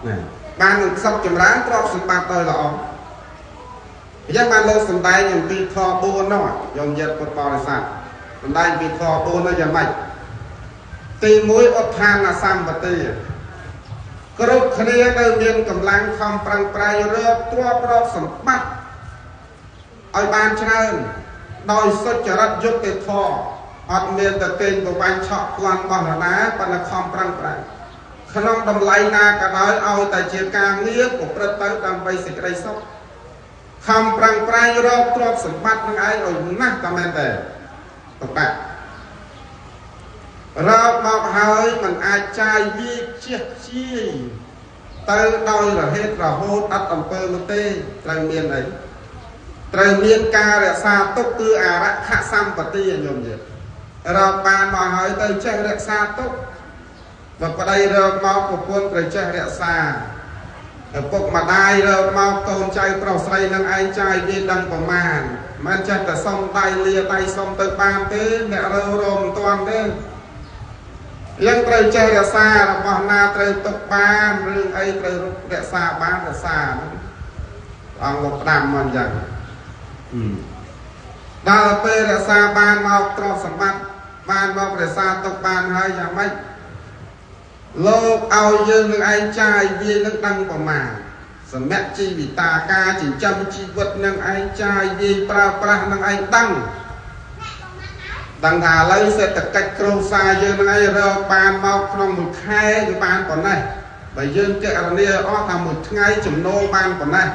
ណាបានទាំងសុខចម្រើនទ្រព្យសម្បត្តិដោយល្អអញ្ចឹងបានលោកសម្ដែងអំពីធម៌4នោះយមយិត្តពុទ្ធបរិស័ទសម្ដែងពីធម៌4នោះយ៉ាងម៉េចទី1ឧទ្ធានសម្បទាគ្រប់គ្នានៅមានកម្លាំងខំប្រឹងប្រែងរកទ្រព្យរកសម្បត្តិឲ្យបានច្រើនដោយសុចរិតយុត្តិធម៌អត់មានតែកេងប្រវ័ញ្ចឆក់ប្លន់របស់នរណាប៉ុន្តែខំប្រឹងប្រែងក្នុងតម្លៃណាក៏ដោយឲ្យតែជាការងារប្រព្រឹត្តទៅដើម្បីសេចក្តីសុខខំប្រឹងប្រែងរកទ្រព្យសម្បត្តិនឹងឯងឲ្យណាស់តែមែនទេប្របាក់រកមកហើយមិនអាចចាយវាជះជាយទៅដោយរហេតរហូតអត់អំពើនោះទេត្រូវមានអីត្រូវមានការរក្សាទុកគឺអរខសម្បទាញោមយាយរកបានមកហើយទៅចេះរក្សាទុកបើប្តីរកមកប្រពន្ធត្រូវចេះរក្សាឪពុកម្ដាយរកមកកូនចៅប្រុសស្រីនឹងឯងចាយវាដឹងប្រមាណមិនចេះតែសុំដៃលាដៃសុំទៅបានទេអ្នករើរមមិនទាន់ទេយើងត្រូវចេះរក្សារបស់ណាត្រូវទុកបានរឿងអីត្រូវរក្សាបានរក្សាហ្នឹងអង្គលោកផ្ដាំមកអញ្ចឹងដល់ពេលរក្សាបានមកទ្រព្យសម្បត្តិបានមករក្សាទុកបានហើយយ៉ាងម៉េចលោកឲ្យយើងនឹងឯងចាយវានឹងដឹងប្រមាណសមៈជីវិតាការចិញ្ចឹមជីវិតនឹងឯងចាយវាប្រើប្រាស់នឹងឯងដឹងដឹងថាឥឡូវសេដ្ឋកិច្ចគ្រួសារយើងនឹងឯងរកបានមកក្នុងមួយខែគឺបានប៉ុណ្ណេះបើយើងគណនាអស់ថាមួយថ្ងៃចំណូលបានប៉ុណ្ណេះ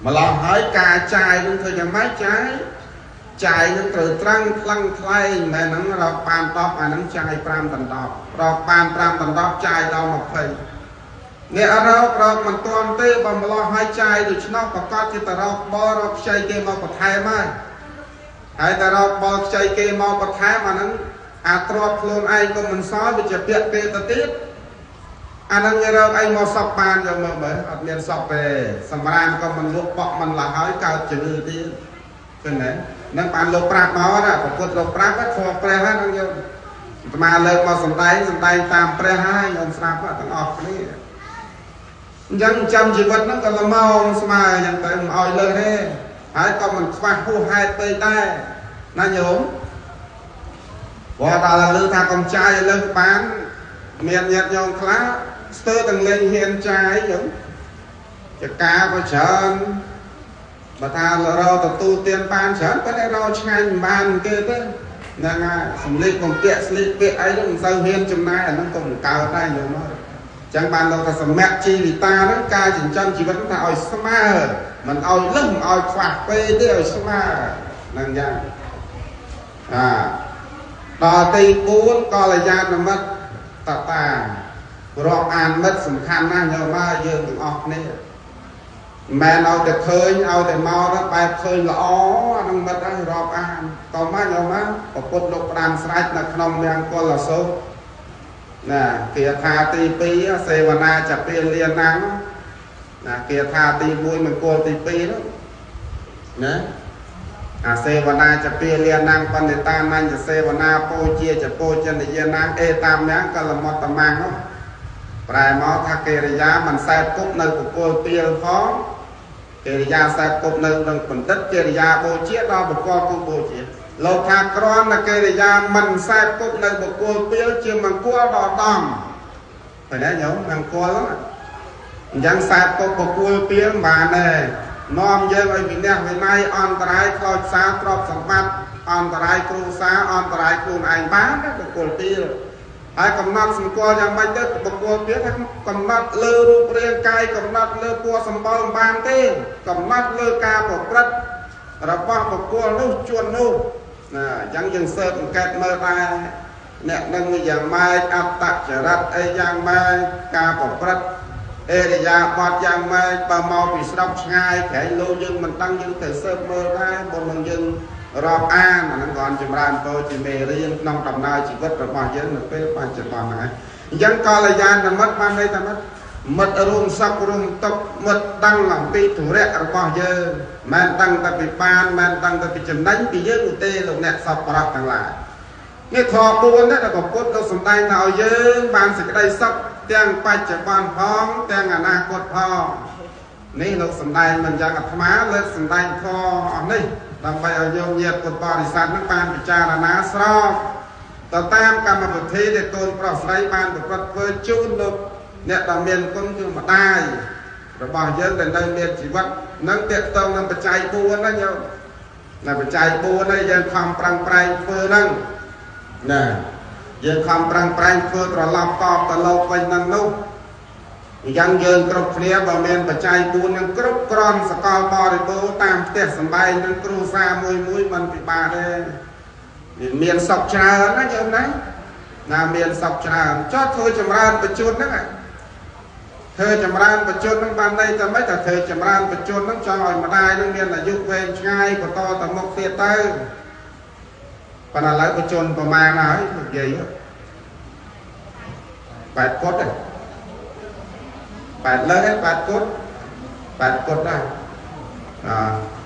ម្ល៉េះហើយការចាយនឹងធ្វើយ៉ាងម៉េចចាយនឹងត្រូវត្រង់ថ្លឹងថ្លែងមែនហ្នឹងរកបាន10អាហ្នឹងចាយ5ដណ្ដប់រកបាន5ដណ្ដប់ចាយដល់20អ្នករកមិនទាន់ទេបើម្ល៉េះហើយចាយដូច្នោះប្រកាសជាតរកបរកខ្ចីគេមកបន្ថែមហើយតែរកបរខ្ចីគេមកបន្ថែមអាហ្នឹងអាទ្រព្យខ្លួនឯងក៏មិនសល់វាជាពាក្យគេទៅទៀតអាហ្នឹងគេរកអីមកសក់បានយកមកមើលអត់មានសក់ទេសម្រាមក៏មិនលក់បក់មិនលះហើយកើតជំងឺទៀតឃើញទេនឹងបានលោកប្រាប់មកណាពុទ្ធលោកប្រាប់ធម៌ព្រះហ្នឹងយកអាត្មាលើកមកសំដែងតាមព្រះហើយញោមស្រាប់ទាំងអស់គ្នាអញ្ចឹងចាំជីវិតហ្នឹងក៏ល្មមស្មើអញ្ចឹងទៅមិនឲ្យលើសទេហើយក៏មិនខ្វះហួសហេតុពេកដែរណាញោមព្រោះដល់លើថាកុំចាយឲ្យលើសបានមានញាតិញោមខ្លះស្ទើរទាំងលេងហ៊ានចាយអញ្ចឹងចកាក៏ច្រើនបើថារកទទួលទានបានច្រើនប៉ុន្តែរកឆ្ងាញ់មិនបានគេទេហ្នឹងហើយសម្លៀកបំពាក់ស្លៀកពាក់អីហ្នឹងមិនសូវហ៊ានចំណាយអាហ្នឹងក៏មិនកើតដែរញោមអើយអញ្ចឹងបានលោកថាសមៈជីវិតាហ្នឹងការចិញ្ចឹមជីវិតថាឲ្យស្មើមិនឲ្យលឹះមិនឲ្យខ្វះពេកទេឲ្យស្មើហ្នឹងយ៉ាងដល់ទី4កល្យាណមិត្តតតារាប់អានមិត្តសំខាន់ណាស់ញោមអើយយើងទាំងអស់គ្នា មែនឲ្យតែឃើញឲ្យតែមកទៅបែបឃើញល្អអានឹងមិត្តហើយរាប់អានកុំមកញោមមកពុទ្ធលោកផ្ដាំស្រេចនៅក្នុងមង្គលសូត្រណាគាថាទី2សេវនាចពាលាណាំងណាគាថាទី1មង្គលទី2នោះណាអាសេវនាចពាលាណាំងបណ្ឌិតានញ្ញសេវនាពោជាចពោចនិយាណាំងអេតាមណាំងកលមតមាំងនោះប្រែមកថាកិរិយាមិនសែបគប់នៅបុគ្គលទាលផងកិរិយាសែបគប់នៅនឹងបណ្ឌិតកិរិយាបូជាដល់បុគ្គលគូបូជាលោកថាគ្រាន់តែកិរិយាមិនសែបគប់នៅបុគ្គលទាលជាមង្គលដល់ដំឃើញទេញោមមង្គលអញ្ចឹងសែបគប់បុគ្គលទាលមិនបានទេនាំយើងឲ្យវិន័យវិន័យអន្តរាយខ្លោចផ្សាទ្រព្យសម្បត្តិអន្តរាយគ្រួសារអន្តរាយខ្លួនឯងបានទេបុគ្គលទាលហើយកំណត់សម្គាល់យ៉ាងម៉េចទៅបុគ្គលទៀតថាកំណត់លើរូបរាងកាយកំណត់លើពណ៌សម្បុរមិនបានទេកំណត់លើការប្រព្រឹត្តរបស់បុគ្គលនោះជួននោះណាអញ្ចឹងយើងស៊ើបអង្កេតមើលដែរអ្នកនឹងយ៉ាងម៉េចអត្តចរិតអីយ៉ាងម៉េចការប្រព្រឹត្តអេរិយាបថយ៉ាងម៉េចបើមកពីស្រុកឆ្ងាយក្រែងលោកយើងមិនដឹងយើងទៅស៊ើបមើលដែរមុននឹងយើងរាប់អានអាហ្នឹងក៏ចម្រើនពរជាមេរៀនក្នុងដំណើរជីវិតរបស់យើងនៅពេលបច្ចុប្បន្នហ្នឹងអញ្ចឹងកល្យាណមិត្តបានន័យថាមិត្តរួមសុខរួមទុក្ខមិត្តដឹងអំពីធុរៈរបស់យើងមិនដឹងតែពីបានមិនដឹងតែពីចំណេញពីយើងនោះទេលោកអ្នកសពប្រុសទាំងឡាយនេះធម៌4នេះដែលព្រះពុទ្ធលោកសម្ដែងថាឲ្យយើងបានសេចក្តីសុខទាំងបច្ចុប្បន្នផងទាំងអនាគតផងនេះលោកសម្ដែងមិនយ៉ាងអាត្មាលើកសម្ដែងធម៌អស់នេះដើម្បីឲ្យញោមញាតិពុទ្ធបរិស័ទនឹងបានពិចារណាស្របទៅតាមកម្មវិធីដែលកូនប្រុសស្រីបានប្រព្រឹត្តធ្វើជូនលោកអ្នកដែលមានគុណគឺម្ដាយរបស់យើងដែលនៅមានជីវិតនឹងទាក់ទងនឹងបច្ច័យ4ណាញោមណាបច្ច័យ4នេះយើងខំប្រឹងប្រែងធ្វើហ្នឹងណាយើងខំប្រឹងប្រែងធ្វើត្រឡប់តបទៅលោកវិញហ្នឹងនោះអញ្ចឹងយើងគ្រប់គ្នាបើមានបច្ច័យ4នឹងគ្រប់គ្រាន់សកលបរិបូរណ៍តាមផ្ទះសម្បែងនឹងគ្រួសារមួយមួយមិនពិបាកទេមានសុខច្រើនណាញោមណាណាមានសុខច្រើនចុះធ្វើចម្រើនបច្ចុប្បន្នហ្នឹងធ្វើចម្រើនបច្ចុប្បន្នហ្នឹងបានន័យតែម៉េចថាធ្វើចម្រើនបច្ចុប្បន្នហ្នឹងចង់ឲ្យម្ដាយហ្នឹងមានអាយុវែងឆ្ងាយបន្តទៅមុខទៀតទៅប៉ុន្តែឥឡូវបច្ចុប្បន្នប្រមាណហើយនិយាយ8គុតទេ8លើសឯ8គុត8គុតដែរអ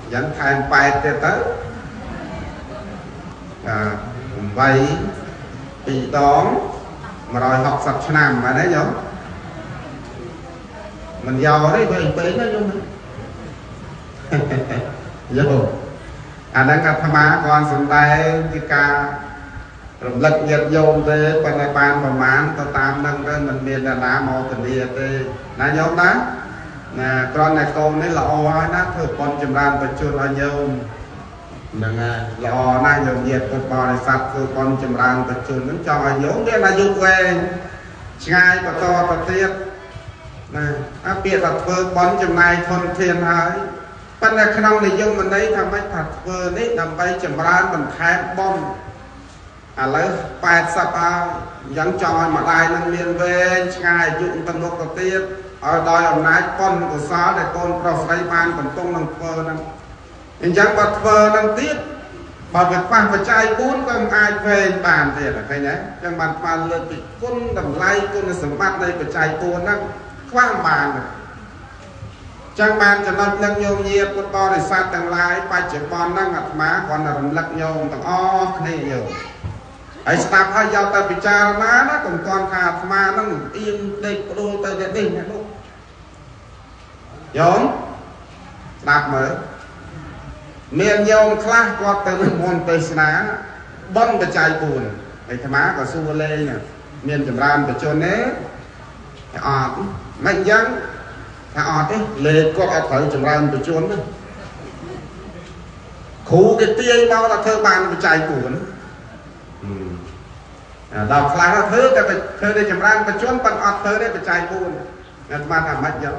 ញ្ចឹងថែម8ទៀតទៅអ8 2ដង160ឆ្នាំបាទទេញោមមិនយកទេវែងពេកណាញោមយោអាហ្នឹងអាត្មាគាត់សំដែងជាការរំលឹកញាតិញោមទេប៉ុន្តែបានប្រមាណទៅតាមហ្នឹងទៅមិនមានអ្នកណាមកធានាទេណាញោមណាណាគ្រាន់តែកូននេះល្អហើយណាធ្វើប៉ុនចម្រើនបច្ចុប្បន្នឲ្យញោមហ្នឹងហើយល្អណាស់ញោមញាតិពុទ្ធបរិស័ទធ្វើប៉ុនចម្រើនបច្ចុប្បន្នហ្នឹងចង់ឲ្យញោមមានអាយុវែងឆ្ងាយបន្តទៅទៀតណាអាពាក្យថាធ្វើប៉ុនចំណាយធនធានហើយប៉ុន្តែក្នុងនិយមន័យថាម៉េចថាធ្វើនេះដើម្បីចម្រើនបន្ថែមបុណ្យឥឡូវ80ហើយអញ្ចឹងចង់ឲ្យម្ដាយនឹងមានវែងឆ្ងាយអាយុទៅមុខទៅទៀតឲ្យដោយអំណាចបុណ្យកុសលដែលកូនប្រុសស្រីបានកំពុងនឹងធ្វើហ្នឹងអញ្ចឹងបើធ្វើហ្នឹងទៀតបើវាខ្វះបច្ច័យ4ក៏មិនអាចវែងបានទៀតឃើញទេអញ្ចឹងបានស្មានលើកពីគុណតម្លៃគុណសម្បត្តិនៃបច្ច័យ4ហ្នឹងខ្វះមិនបានចឹងបានចំណុចនឹងញោមញាតិពុទ្ធបរិស័ទទាំងឡាយបច្ចុប្បន្នហ្នឹងអាត្មាគ្រាន់តែរំលឹកញោមទាំងអស់គ្នាញោមហើយស្ដាប់ហើយយកទៅពិចារណាណាកុំទាន់ថាអាត្មាហ្នឹងអៀងដេកផ្ដួលទៅនេះនេះនោះញោមស្ដាប់មើលមានញោមខ្លះគាត់ទៅនិមន្តទេសនាបុណ្យបច្ច័យ4ហើយអាត្មាក៏សួរលេងមានចម្រើនបច្ចុប្បន្នទេអត់មិនអញ្ចឹងថាអត់ទេលេខគាត់អត់ត្រូវចម្រើនបច្ចុប្បន្នទេគ្រូគេទាញមកថាធ្វើបានបច្ច័យ4ដល់ខ្លះធ្វើតែធ្វើតែចម្រើនបច្ចុប្បន្នប៉ុន្តែអត់ធ្វើទេបច្ច័យ4អាត្មាថាមិនយក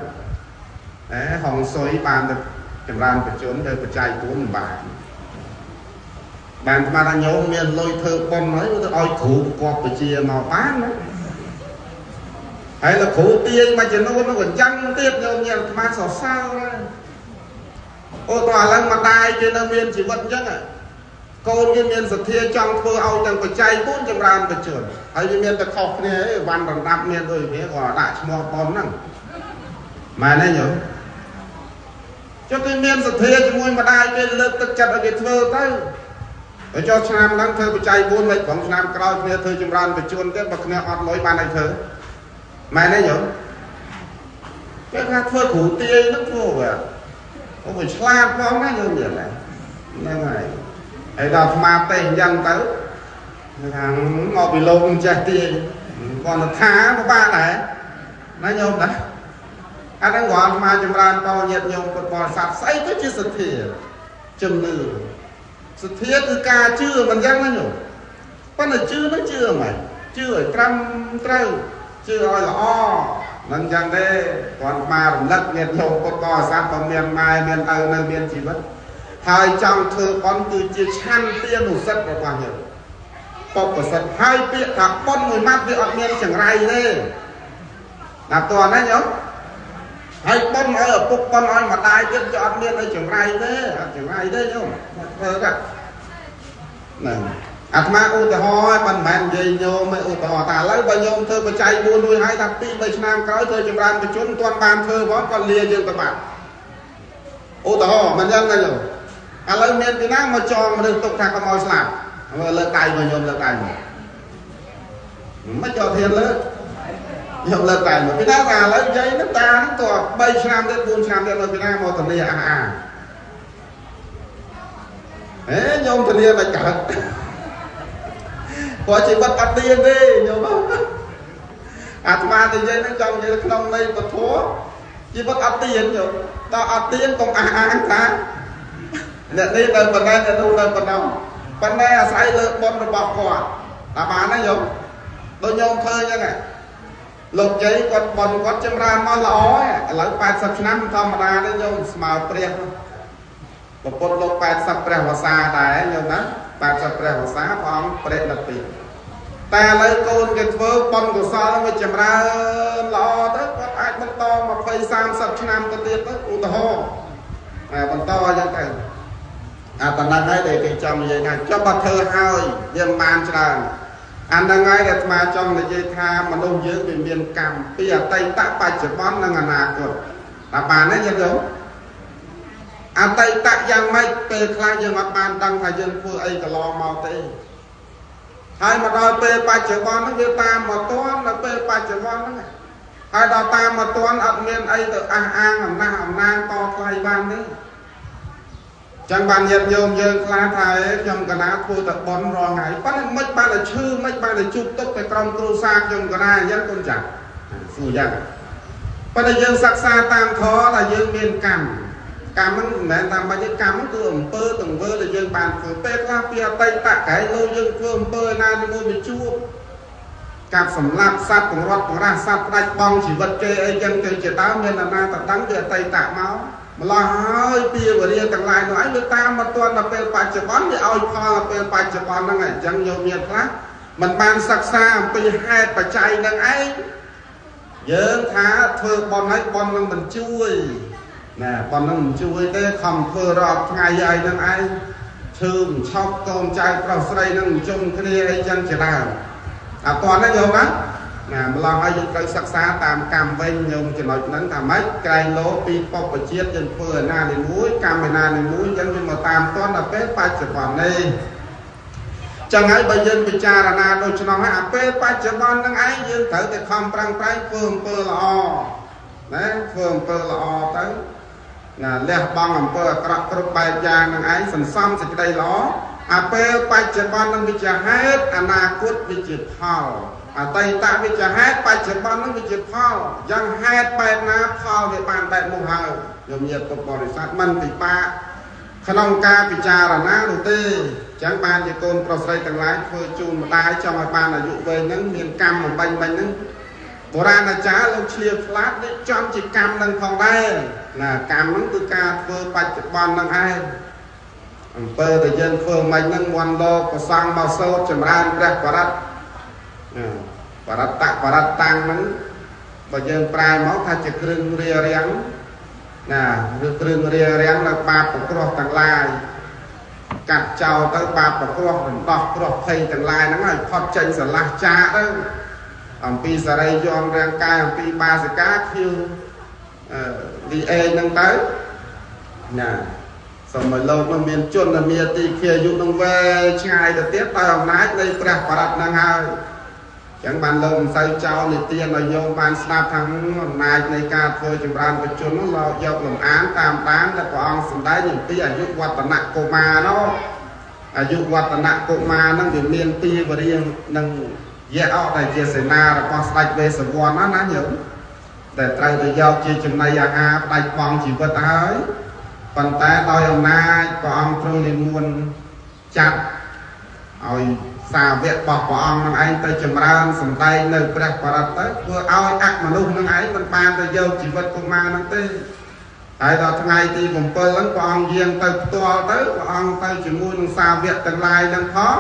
អេហងសុយបានទៅចម្រើនបច្ចុប្បន្នទៅបច្ច័យ4មិនបានបានអាត្មាថាញោមមានលុយធ្វើបុណ្យហើយទៅឲ្យគ្រូប្រកបវិជាមកបានណាហើយលោកគ្រូទាញមួយចំនួននោះក៏យ៉ាងទៀតញោមញាតិអាត្មាសរសើរ អូតោះឥឡូវម្ដាយគេនៅមានជីវិតអញ្ចឹងកូនគេមានសទ្ធាចង់ធ្វើឲ្យទាំងបច្ច័យ4ចម្រើនបច្ចុប្បន្នហើយវាមានតែខុសគ្នាឯងវ៉ាន់រណ្ដាប់មានដូចគ្នាក៏ដាក់ឈ្មោះប៉ុនហ្នឹងម៉ែនទេញោមចុះគេមានសទ្ធាជាមួយម្ដាយគេលើកទឹកចិត្តឲ្យគេធ្វើទៅហើយចុះឆ្នាំហ្នឹងធ្វើបច្ច័យ4មិនផងឆ្នាំក្រោយគ្នាធ្វើចម្រើនបច្ចុប្បន្នទៀតបើគ្នាអត់លុយបានឲ្យធ្វើម៉ែនទេញោមគេថាធ្វើគ្រូទាយហ្នឹងធ្វើវាអូវាឆ្លាតផងណាញោមទៀតហ្នឹងហើយហើយដល់អាត្មាទេអញ្ចឹងទៅថាមកពីលោកមិនចេះទាយគាត់ថាពិបាកដែរណាញោមណាអាហ្នឹងគាត់អាត្មាចម្រើនតញាតិញោមពុទ្ធបរិស័ទស្អីទៅជាសទ្ធាជំនឿសទ្ធាគឺការជឿមិនអញ្ចឹងណាញោមប៉ុន្តែជឿនឹងជឿមិនជឿឲ្យត្រឹមត្រូវជឿឲ្យល្អមិនអញ្ចឹងទេគាត់មករំលឹកញាតិញោមពុទ្ធបរិស័ទបើមានម៉ែមានឪនៅមានជីវិតហើយចង់ធ្វើបុណ្យគឺជាឆន្ទានុសិទ្ធិរបស់យើងបុព្វសិទ្ធិហើយពាក្យថាបុណ្យមួយម៉ាត់វាអត់មានចង្រៃទេណាតើណាញោមហើយបុណ្យឲ្យឪពុកបុណ្យឲ្យម្ដាយទៀតវាអត់មានអីចង្រៃទេអត់ចង្រៃទេញោមធ្វើទៅហ្នឹងអាត្មាឧទាហរណ៍ឲ្យមិនមែននិយាយញោមឯឧទាហរណ៍ថាឥឡូវបើញោមធ្វើបច្ច័យ4រួចហើយថា2 3ឆ្នាំក្រោយធ្វើចម្រើនបជនមិនទាន់បានធ្វើផងក៏លាយើងទៅបាត់ឧទាហរណ៍មិនចឹងទេញោមឥឡូវមានពីណាមកចងមនុស្សទុកថាកុំឲ្យស្លាប់លើកដៃមកញោមលើកដៃមកមិនចូលធានលើញោមលើកដៃមកពីណាថាឥឡូវនិយាយហ្នឹងតាហ្នឹងតើ3ឆ្នាំទៀត4ឆ្នាំទៀតនៅពីណាមកធានាអះអាងហេញោមធានាមិនកើតព្រោះជីវិតអត់ទៀងទេញោមអាត្មានិយាយហ្នឹងចង់និយាយក្នុងន័យពធជីវិតអត់ទៀងញោមដល់អត់ទៀងកុំអះអាងថាអ្នកនេះនៅប៉ុណ្ណេះអ្នកនោះនៅប៉ុណ្ណោះប៉ុន្តែអាស្រ័យលើបុណ្យរបស់គាត់តាបានណាញោមដូចញោមឃើញហ្នឹងលោកយាយគាត់បុណ្យគាត់ចម្រើនមកល្អឥឡូវ80ឆ្នាំធម្មតាទេញោមស្មើព្រះប្រពុតលោក80ព្រះវស្សាដែរញោមណា80ព្រះវស្សាព្រះអង្គព្រះនិព្វានតែឥឡូវកូនគេធ្វើបុណ្យកុសលវាចម្រើនល្អទៅគាត់អាចបន្ត20 30ឆ្នាំទៅទៀតទៅឧទាហរណ៍បន្តអញ្ចឹងទៅអាប៉ុណ្ណឹងហើយដែលគេចង់និយាយថាចុះបើធ្វើហើយវាមិនបានច្រើនអាហ្នឹងហើយដែលអាត្មាចង់និយាយថាមនុស្សយើងវាមានកម្មពីអតីតបច្ចុប្បន្ននិងអនាគតតើបានទេយើងទៅអតីតយ៉ាងម៉េចពេលខ្លះយើងអត់បានដឹងថាយើងធ្វើអីកន្លងមកទេហើយមកដល់ពេលបច្ចុប្បន្នហ្នឹងវាតាមមកទាន់ដល់ពេលបច្ចុប្បន្នហ្នឹងហើយដល់តាមមកទាន់អត់មានអីទៅអះអាងអំណះអំណាងតថ្លៃបានទេចឹងបានញាតិញោមយើងខ្លះថាខ្ញុំកណាធ្វើតែបុណ្យរាល់ថ្ងៃប៉ុន្តែមិនបានតែឈឺមិនបានតែជួបទុកតែក្រុមគ្រួសារខ្ញុំកណាអញ្ចឹងកូនចាស់សួរយ៉ាងប៉ុន្តែយើងសិក្សាតាមធម៌ថាយើងមានកម្មកម្មហ្នឹងមិនមែនតាមបាច់ទេកម្មហ្នឹងគឺអំពើទង្វើដែលយើងបានធ្វើពេលខ្លះពីអតីតកែលោកយើងធ្វើអំពើណាមួយវាជួបកាប់សម្លាប់សត្វបង្រត់បង្រាសសត្វផ្ដាច់បងជីវិតគេអីចឹងទៅជាដើមមានអាណាតដឹងពីអតីតមកម្លោះហើយពីវរាទាំងឡាយនោះឯងវាតាមមកទាន់ដល់ពេលបច្ចុប្បន្នវាឲ្យផលដល់ពេលបច្ចុប្បន្នហ្នឹងឯងអញ្ចឹងញោមមានខ្លះមិនបានសិក្សាអំពីហេតុបច្ច័យហ្នឹងឯងយើងថាធ្វើបុណ្យហើយបុណ្យនឹងមិនជួយណាបុណ្យនឹងមិនជួយទេខំធ្វើរាល់ថ្ងៃអីហ្នឹងឯងឈឺមិនឆប់កូនចៅប្រុសស្រីនឹងជុំគ្នាអីចឹងជាដើមអត់ទាន់ទេញោមណាណាម្ល៉េះហើយយើងត្រូវសិក្សាតាមកម្មវិញញោមចំណុចហ្នឹងថាម៉េចក្រែងលោពីបុព្វជាតិយើងធ្វើឯណានេះមួយកម្មឯណានេះមួយអញ្ចឹងវាមកតាមទាន់ដល់ពេលបច្ចុប្បន្ននេះចឹងហើយបើយើងពិចារណាដូច្នោះហើយអាពេលបច្ចុប្បន្នហ្នឹងឯងយើងត្រូវតែខំប្រឹងប្រែងធ្វើអំពើល្អណាធ្វើអំពើល្អទៅណាលះបង់អំពើអាក្រក់គ្រប់បែបយ៉ាងហ្នឹងឯងសន្សំសេចក្តីល្អអាពេលបច្ចុប្បន្នហ្នឹងវាជាហេតុអនាគតវាជាផលអតីតវាជាហេតុបច្ចុប្បន្នហ្នឹងវាជាផលយ៉ាងហេតុបែបណាផលវាបានបែបនោះហើយញោមញាតិពុទ្ធបរិស័ទមិនពិបាកក្នុងការពិចារណានោះទេអញ្ចឹងបានជាកូនប្រុសស្រីទាំងឡាយធ្វើជូនម្ដាយចង់ឲ្យបានអាយុវែងហ្នឹងមានកម្មបំពេញមិញហ្នឹងបុរាណអាចារ្យលោកឆ្លៀវឆ្លាតនេះចំជាកម្មនឹងផងដែរណាកម្មហ្នឹងគឺការធ្វើបច្ចុប្បន្នហ្នឹងឯងអំពើដែលយើងធ្វើមិញហ្នឹងមន់លោកប្រសង់មកសូត្រចម្រើនព្រះបរិត្តបរិត្តបរិត្តតាំងហ្នឹងបើយើងប្រែមកថាជាគ្រឿងរារាំង ណាឬគ្រឿងរារាំងនៅបាបប្រគ្រោះទាំងឡាយកាត់ចោលទៅបាបប្រគ្រោះរំដោះគ្រោះភ័យទាំងឡាយហ្នឹងឲ្យផុតចេញស្រឡះចាកទៅអំពីសរីយន្តរាងកាយអំពីបាសិកាខៀវលីអេហ្នឹងទៅណាសូមឲ្យលោកនឹងមានជនមាទីខាយុនឹងវែងឆ្ងាយទៅទៀតដោយអំណាចនៃព្រះបរិត្តហ្នឹងហើយចឹងបានលោកមិនសូវចោលនិទានឲ្យញោមបានស្ដាប់ថាអំណាចនៃការធ្វើចម្រើនបជននោះលោកយកលំអានតាមដានដែលព្រះអង្គសម្ដែងអំពីអាយុវឌ្ឍនកុមារនោះអាយុវឌ្ឍនកុមារហ្នឹងវាមានពីវរាងនិងយៈអត់ដែលជាសេនារបស់ស្ដេចវេស្សវណ្ណណាញោមដែលត្រូវទៅយកជាចំណីអាហារផ្ដាច់បងជីវិតហើយប៉ុន្តែដោយអំណាចព្រះអង្គទ្រង់និមន្តចាត់ឲ្យសាវករបស់ព្រះអង្គនឹងឯងទៅចម្រើនសម្ដែងនៅព្រះបរិត្តទៅធ្វើឲ្យអមនុស្សនឹងឯងមិនបានទៅយកជីវិតកុមារនឹងទេហើយដល់ថ្ងៃទី7ហ្នឹងព្រះអង្គយាងទៅផ្ទាល់ទៅព្រះអង្គទៅជាមួយនឹងសាវកទាំងឡាយនឹងផង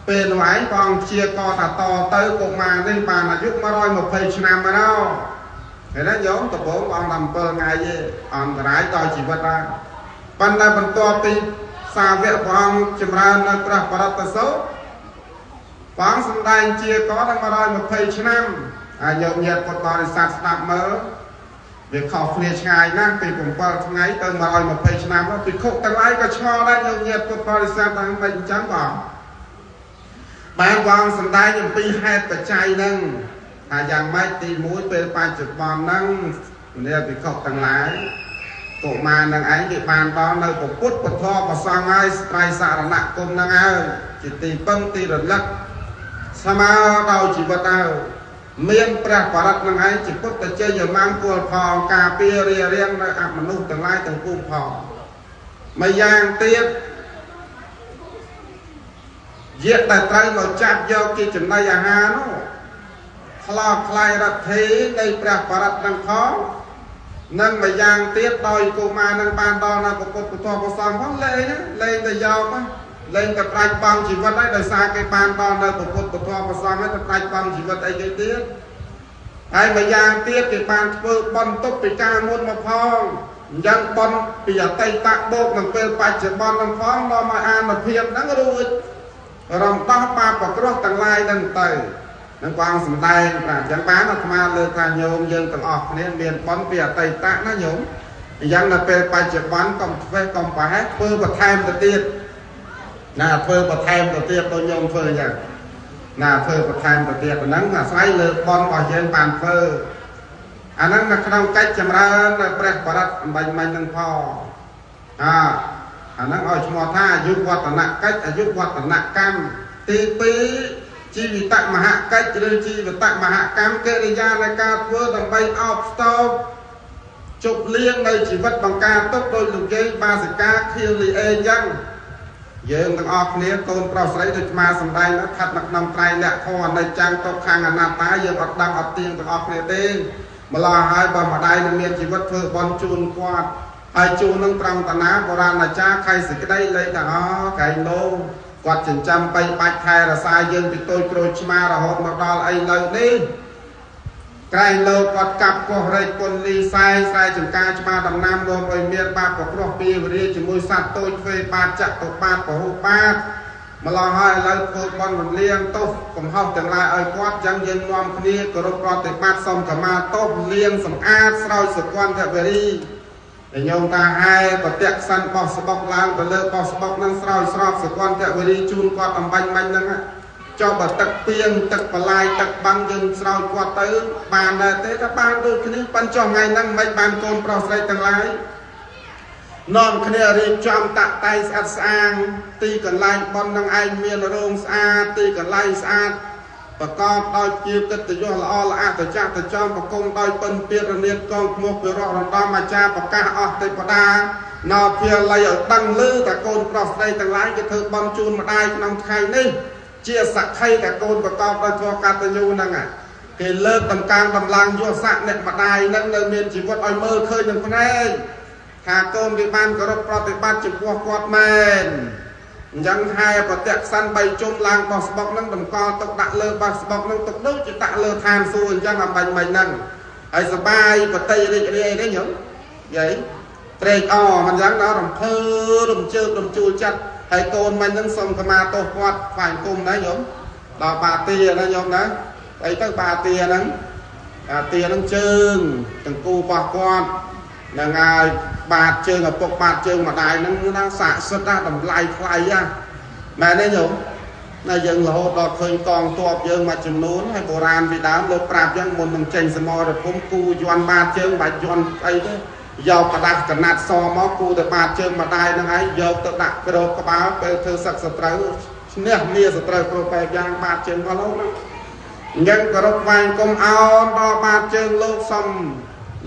ពេលនោះឯងព្រះអង្គព្យាករណ៍ថាតទៅកុមារនេះបានអាយុ120ឆ្នាំមកហើយណាញោមដំបូងព្រះអង្គដល់7ថ្ងៃទេអន្តរាយដល់ជីវិតដែរប៉ុន្តែបន្ទាប់ពីសាវកព្រះអង្គចម្រើននៅព្រះបរិត្តសោតព្រះអង្គសម្ដែងជាកដល់120ឆ្នាំហើយញោមញាតិពុទ្ធបរិស័ទស្ដាប់មើលវាខុសគ្នាឆ្ងាយណាស់ពី7ថ្ងៃទៅ120ឆ្នាំនោះភិក្ខុទាំងឡាយក៏ឆ្ងល់ដែរញោមញាតិពុទ្ធបរិស័ទថាមិនអញ្ចឹងបងបានព្រះអង្គសម្ដែងអំពីហេតុបច្ច័យហ្នឹងថាយ៉ាងម៉េចទី1ពេលបច្ចុប្បន្នហ្នឹងនាភិក្ខុទាំងឡាយកុមារនឹងឯងគេបានដល់នៅពុទ្ធពធប្រសង្ឃហើយត្រៃសរណគមហ្នឹងហើយជាទីពឹងទីរលឹកស្មើដោយជីវិតហើយមានព្រះបរិត្តនឹងឯងជាពុទ្ធជ័យមង្គលផងការពាររារាំងនៅអមនុស្សទាំងឡាយទាំងពួងផងម្យ៉ាងទៀតយៈដែលត្រូវមកចាប់យកជាចំណីអាហារនោះខ្លោខ្លាយរដ្ឋីនៃព្រះបរិត្តនឹងផងនិងម្យ៉ាងទៀតដោយកុមារនឹងបានដល់នៅពុទ្ធពធប្រសង្ឃផងលែងទៅយកលែងទៅប្រាច់បងជីវិតហើយដោយសារគេបានដល់នៅពុទ្ធពធប្រសង្ឃហើយទៅប្រាច់បងជីវិតអីគេទៀតហើយម្យ៉ាងទៀតគេបានធ្វើបន់ទុកពីការមុនមកផងអញ្ចឹងបន់ពីអតីតបូកនឹងពេលបច្ចុប្បន្ននឹងផងដល់មកអានុភាពហ្នឹងរួចរំដោះបាបប្រគ្រោះទាំងឡាយហ្នឹងទៅនឹងព្រះអង្គសម្ដែងបាទអញ្ចឹងបានអាត្មាលើកថាញោមយើងទាំងអស់គ្នាមានបន់ពីអតីតណាញោមអញ្ចឹងដល់ពេលបច្ចុប្បន្នកុំធ្វេសកុំប្រហែសធ្វើបន្ថែមទៅទៀតណាធ្វើបន្ថែមទៅទៀតដូចញោមធ្វើអញ្ចឹងណាធ្វើបន្ថែមទៅទៀតហ្នឹងអាស្រ័យលើបន់របស់យើងបានធ្វើអាហ្នឹងនៅក្នុងកិច្ចចម្រើននៅព្រះបរិត្តអំបញ្ញមិញហ្នឹងផងអាហ្នឹងឲ្យឈ្មោះថាអាយុវឌ្ឍនកិច្ចអាយុវឌ្ឍនកម្មទី2ជីវិតមហកិច្ចឬជីវិតមហកម្មកិរិយានៃការធ្វើដើម្បីអោបស្ទប់ជប់លៀងនៅជីវិតបង្ការទុកដោយលោកយាយបាសិកាខៀវលីអេអញ្ចឹងយើងទាំងអស់គ្នាកូនប្រុសស្រីដូចស្មាសម្ដែងនោះស្ថិតនៅក្នុងត្រៃលក្ខធម៌អនិច្ចំទុក្ខំអនត្តាយើងអត់ដឹងអត់ទៀងទាំងអស់គ្នាទេម្ល៉េះហើយបើម្ដាយនឹងមានជីវិតធ្វើបន់ជូនគាត់ហើយជូននឹងត្រង់តាណាបុរាណអាចារ្យខៃសេចក្តីលេខថាអូកែងលោគាត់ចិញ្ចឹមបីបាច់ថែរក្សាយើងពីតូចក្រូចឆ្មារហូតមកដល់អីនៅនេះក្រែងលោកគាត់កាប់កោះរែកពុនលីសែងស្រែចំការឆ្មាដំណាំនាំឲ្យមានបាបប្រគ្រោះពីវរាជាមួយសត្វតូចទ្វេបាតចតុបាតពហុបាតម្ល៉េះហើយឥឡូវធ្វើបន់រំលៀងទោសកំហុសទាំងឡាយឲ្យគាត់ចឹងយើងនាំគ្នាគោរពប្រតិបត្តិសូមខមាទោសលាងសម្អាតស្រោចសុគន្ធវរីតែញោមតាហែប្រតិក្សិនបោះស្បុកឡើងទៅលើបោះស្បុកនឹងស្រោចស្រពសុគន្ធវរីជូនគាត់អំបញ្ញមិញហ្នឹងចុះបើទឹកពីងទឹកបន្លាយទឹកបាំងយើងស្រោចគាត់ទៅបានដែរទេថាបានដូចគ្នាប៉ិនចុះថ្ងៃហ្នឹងមិនបានកូនប្រុសស្រីទាំងឡាយនាំគ្នារៀបចំតាក់តែងស្អាតស្អាងទីកន្លែងបន់នឹងឯងមានរោងស្អាតទីកន្លែងស្អាតប្រកបដោយជាកិត្តិយសល្អល្អះទៅចាស់ទៅចំប្រគំដោយពិនពៀតរនាតកងខ្មោះពិរោះរដំអាចារ្យប្រកាសអស់ទេវតាណោភាល័យឲ្យដឹងឮតែកូនប្រុសស្រីទាំងឡាយគេធ្វើបន់ជូនម្ដាយក្នុងថ្ងៃនេះជាសក្ខីតែកូនប្រកបដោយធម៌កតញ្ញូហ្នឹងគេលើកតម្កើងតម្លើងយស័កអ្នកម្ដាយហ្នឹងនៅមានជីវិតឲ្យមើលឃើញនឹងភ្នែកថាកូនគេបានគោរពប្រតិបត្តិចំពោះគាត់មែនអញ្ចឹងហែប្រតិក្សិន3ជុំឡើងបោះស្បុកហ្នឹងតម្កល់ទុកដាក់លើបោះស្បុកហ្នឹងទុកដូចជាដាក់លើឋានសួគ៌អញ្ចឹងអំបញ្ញមិញហ្នឹងហើយសបាយបតិរីករាយទេញោម យាយត្រេកអរមិនយ៉ាងណារំភើរំជើបរំជួលចិត្តហើយកូនមិញហ្នឹងសូមខមាទោសគាត់ខ្វាញ់គុំណាញោមដល់បាទាណាញោមណាអីទៅបាទាហ្នឹងបាទាហ្នឹងជើងទាំងគូរបស់គាត់ហ្នឹងហើយបាតជើងឪពុកបាតជើងម្ដាយហ្នឹងណាស័ក្តិសិទ្ធណាតម្លៃថ្លៃណាមែនទេញោមណាយើងរហូតដល់ឃើញកងទ័ពយើងមួយចំនួនហើយបុរាណពីដើមលោកប្រាប់យ៉ាងមុននឹងចេញសមរភូមិគូយន់បាតជើងបាច់យន់អីទេយកกระดาษកណាត់សមកគូទៅបាតជើងម្ដាយហ្នឹងឯងយកទៅដាក់គ្របក្បាលពេលធ្វើសឹកសត្រូវឈ្នះមាសត្រូវគ្រប់បែបយ៉ាងបាតជើងរបស់លោកហ្នឹងអញ្ចឹងគោរពវ៉ែងគុំអោនដល់បាតជើងលោកសុំ